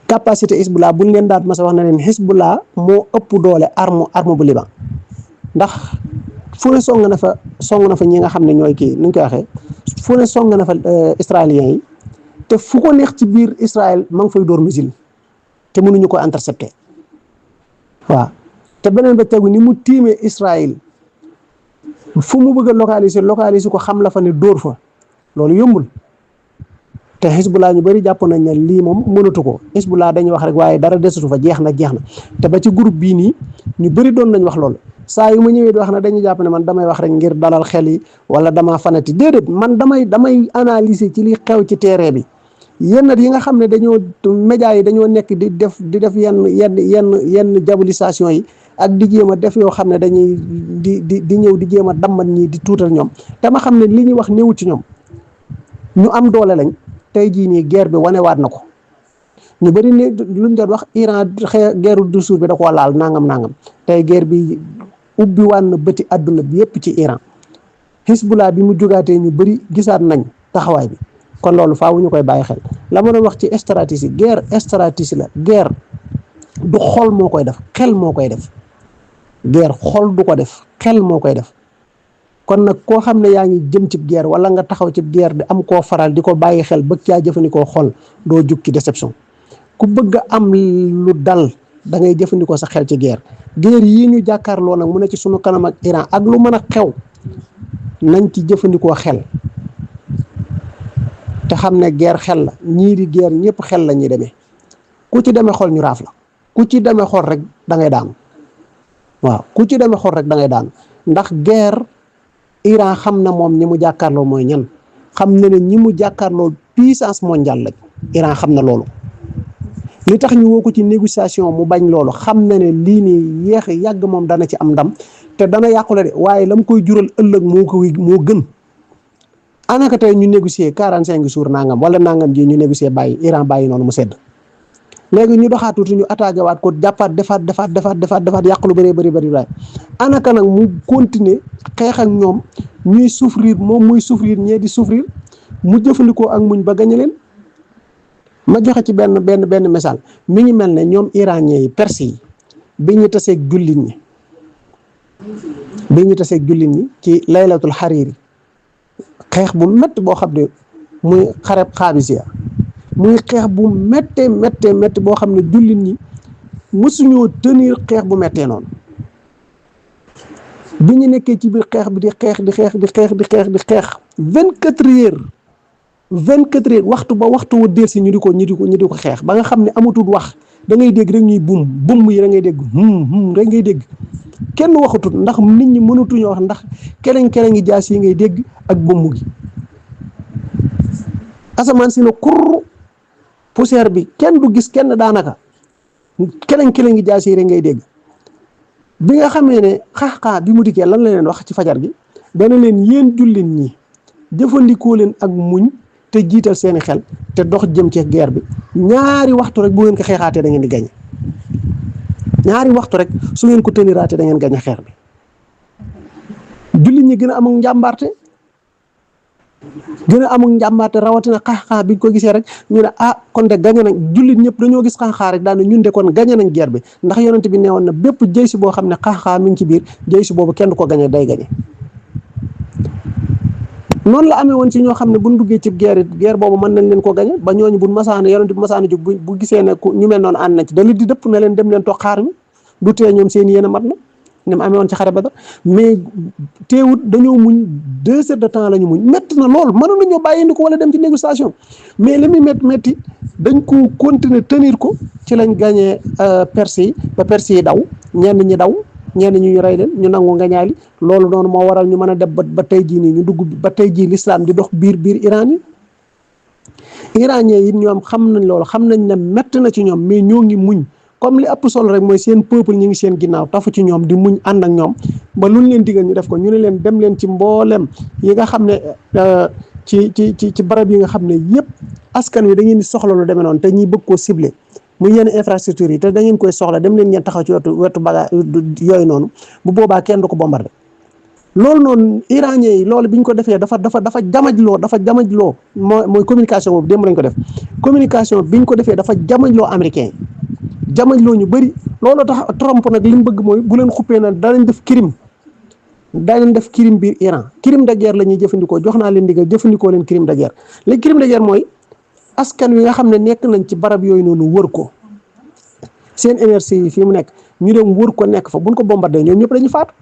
Speaker 2: capacité Hezbollah buñ leen daat ma sa wax na leen Hezbollah moo ëpp doole arme bu Liban ndax fu ne song na fa ñi nga xam ne ñooy kii nuñ koy waxee fu ne song na fa israéliens yi te fu ko neex ci biir Israël ma ngi fay dóor missile te mënuñu ko intercepter waaw te beneen ba tegu ni mu tiimee Israël fu mu bëgg a localiser ko xam la fa ne dóor fa loolu yombul te Hezbollah ñu bëri jàpp nañ ne lii moom mënatu ko Hezbollah dañuy wax rek waaye dara desatu fa jeex na te ba ci groupe bii nii ñu bëri doon nañ wax loolu saa yu ma ñëwee di wax na dañuy jàpp ne man damay wax rek ngir dalal xel yi wala damaa fanati déedéet man damay analyser ci li xew ci terrain bi yenn yi nga xam ne médias yi dañoo nekk di def yenn diabolisation yi ak di jéem a def yoo xam ne dañuy di ñëw di jéem a dammat ñii di tuutal ñoom te ma xam ne li ñuy wax néewut ci ñoom ñu am doole lañ tey jii nii guerre bi wanewaat na ko ñu bëri ne luñ doon wax Iran guerre du suuf bi da koo laal nangam tey guerre bi ubbi waan na bëti àdduna bi yépp ci Iran Hezbollah bi mu jógaatee ñu bëri gisaat nañ taxawaay bi kon loolu faaw ñu koy bàyyi xel la ma doon wax ci stratégie guerre stratégie la guerre du xol moo koy def xel moo koy def guerre xol du ko def xel moo koy def kon nag koo xam ne yaa ngi jëm ci guerre wala nga taxaw ci guerre di am koo faral di ko bàyyi xel bëgg caa jëfandikoo xol doo jug ci déception ku bëgg a am lu dal da ngay jëfandikoo sa xel ci guerre yii ñu jàkkaarloo nag mu ne ci sunu kanam ak Iran ak lu mën a xew nañ ci jëfandikoo xel te xam ne guerre xel la ñii di guerre ñëpp xel la ñuy demee ku ci demee xol ñu raaf la ku ci demee xol rek da ngay daanu waaw ku ci demee xol rek da ngay daanu ndax guerre Iran xam na moom ñi mu jàkkaarloo mooy ñan xam na ne ñi mu jàkkaarloo puissance mondiale lañ Iran xam na loolu li tax ñu woo ko ci négociation mu bañ loolu xam na ne lii nii yàgg moom dana ci am ndam te dana yàqule de waaye la mu koy jural ëllëg moo gën anaka tey ñu négocier 45 jours nangam wala nangam ji ñu négocier bàyyi Iran bàyyi noonu mu sedd léegi ñu doxaat tuuti ñu attaqué waat ko jàppaat defaat yàq lu bëri anaka nag mu continuer xeex ak ñoom ñuy souffrir moom muy souffrir ñee di souffrir mu jëfandikoo ak muñ ba gañe leen ma joxe ci benn message mi ngi mel ne ñoom iranien yi perse yi bi ñu taseeg jullit ñi ci laylatul xariiri xeex bu métti boo xam ne muy xareb xaabisiya muy xeex bu méttee boo xam ne jullit ñi mësuñoo tenir xeex bu méttee noonu bi ñu nekkee ci biir xeex bi di xeex 24 heures waxtu wa del si ñu di ko xeex ba nga xam ne amatul wax da ngay dégg rek ñuy bum yi da ngay dégg rek ngay dégg kenn waxatut ndax nit ñi mënatuñoo wax ndax keleng jaas yi ngay dégg ak bumm gi asamaan si na kurr poussière bi kenn du gis kenn daanaka keleng jaas yi rek ngay dégg bi nga xamee ne xaaxaa bi mu dikkee lan la leen wax ci fajar gi dana leen yéen jullit ñi jëfandikoo leen ak muñ te jiital seeni xel te dox jëm ci guerre bi ñaari waxtu rek bu ngeen ko xeexaatee da ngeen di gañe ñaari waxtu rek su ngeen ko teniraatee da ngeen gañe xeex bi jullit ñi gën a am njàmbaarte rawatina xaax-xaax bi ko gisee rek ñu ne kon de gañe nañ jullit ñëpp dañoo gis xaax-xaax rek daal ne ñun de kon gañe nañ guerre bi ndax yonent bi neewoon na bépp jëy si boo xam ne xaax-xaax mi ngi ci biir jëy si boobu kenn du ko gañe day gañe noonu la amee woon ci ñoo xam ne buñ duggee ci guerre boobu mën nañ leen ko gañe ba ñooñu buñ masaana yonent bi masaana jóg bu gisee ne ñu mel noonu ànd na ci da li di dëpp na leen dem leen toog xaar ñu du tee ñoom seen yéen a mat na ni mu amee woon ci xare Badar mais teewut dañoo muñ 2 heures de temps la ñu muñ métti na lool mënoon nañoo bàyyindi ko wala dem ci négociation mais li muy métti dañ ko continuer tenir ko ci lañ gagné Perse yi ba Perse yi daw ñenn ñi daw ñenn ñi ñu rey leen ñu nangu ngañaali loolu noonu moo waral ñu mën a def ba tey jii nii ñu dugg ba tey jii l'islam di dox biir Iran yi iranien yi ñoom xam nañ loolu xam nañ ne métti na ci ñoom mais ñoo ngi muñ comme li ëpp solo rek mooy seen peuple ñu ngi seen ginnaaw tafu ci ñoom di muñ ànd ak ñoom ba luñ leen digal ñu def ko ñu ne leen dem leen ci mboolem yi nga xam ne ci barab yi nga xam ne yëpp askan wi da ngeen di soxla lu demee noonu te ñiy bëgg koo ciblé muy yenn infrastructure yi te da ngeen koy soxla dem leen ngeen taxaw ci wetu baga yooyu noonu bu boobaa kenn du ko bombardé loolu noonu iranien yi loolu bi ñu ko defee dafa jamajloo mooy communication boobu démb lañ ko def communication bi ñu ko defee dafa jamajloo américain yi jamajloo ñu bëri loolu tax Trump nag li mu bëgg mooy bu leen xuppee na danañ def crime biir Iran crime de guerre la ñuy jëfandikoo jox naa leen ndigal jëfandikoo leen crime de guerre léegi crime de guerre mooy askan wi nga xam ne nekk nañ ci barab yooyu noonu wër ko seen énergie yi fii mu nekk ñu dem wër ko nekk fa buñ ko bombardé ñoom ñëpp dañuy faatu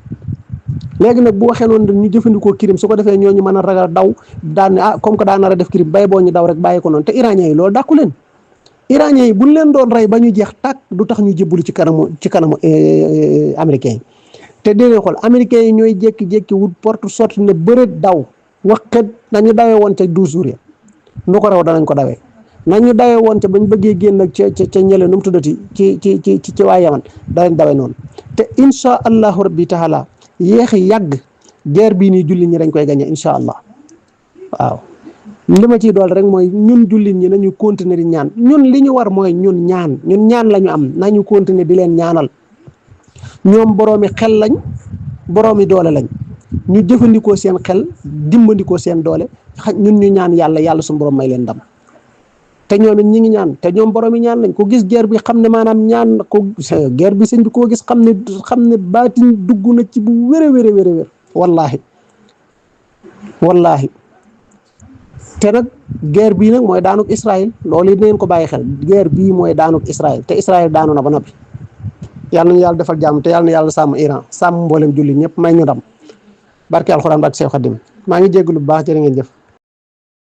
Speaker 2: léegi nag bu waxee noonu ñu jëfandikoo crime su ko defee ñooñu mën a ragal daw daan ne comme que daa nar a def crime bay boo ñu daw rek bàyyi ko noonu te iranien yi loolu dàkku leen iranien yi buñ leen doon rey ba ñu jeex tàkk du tax ñu jébbalu ci kanamu américain yi te déedéet xool américain yi ñooy jékki-jékki wut porte sortie ne bëreet daw waxet nañu dawee woon ca 12 jours ya nu ko raw danañ ko dawee nañu dawee woon ca bañ bëggee génn ak ca ñële nu mu tuddati ci waa Yaman danañ dawee noonu te insha allahu rabbi taala yéexi yàgg guerre bii nii jullit ñi dañ koy gagné insha allah waaw li ma ciy dool rek mooy ñun jullit ñi nañu continuer di ñaan ñun li ñu war mooy ñun ñaan la ñu am nañu continuer di leen ñaanal ñoom boroomi xel lañ boroomi doole lañ ñu jëfandikoo seen xel dimbandikoo seen doole ñun ñu ñaan yàlla suñu borom may leen ndam te ñoom it ñi ngi ñaan te ñoom boroomi ñaan lañ ko gis guerre bi xam ne maanaam ñaan ko guerre bi sëñ bi koo gis xam ne baatin dugg na ci bu wér wallahi te nag guerre bii nag mooy daanuk Israël loolu it na ngeen ko bàyyi xel guerre bii mooy daanuk Israël te Israël daanu na ba noppi yàlla nañu yàlla defal jàmm te yàlla na yàlla sàmm Iran sàmm mboolem jullit ñëpp may ñu ndam barke alxuraan barke Seex Xaadim maa ngi jéggalu bu baax jërë ngeen jëf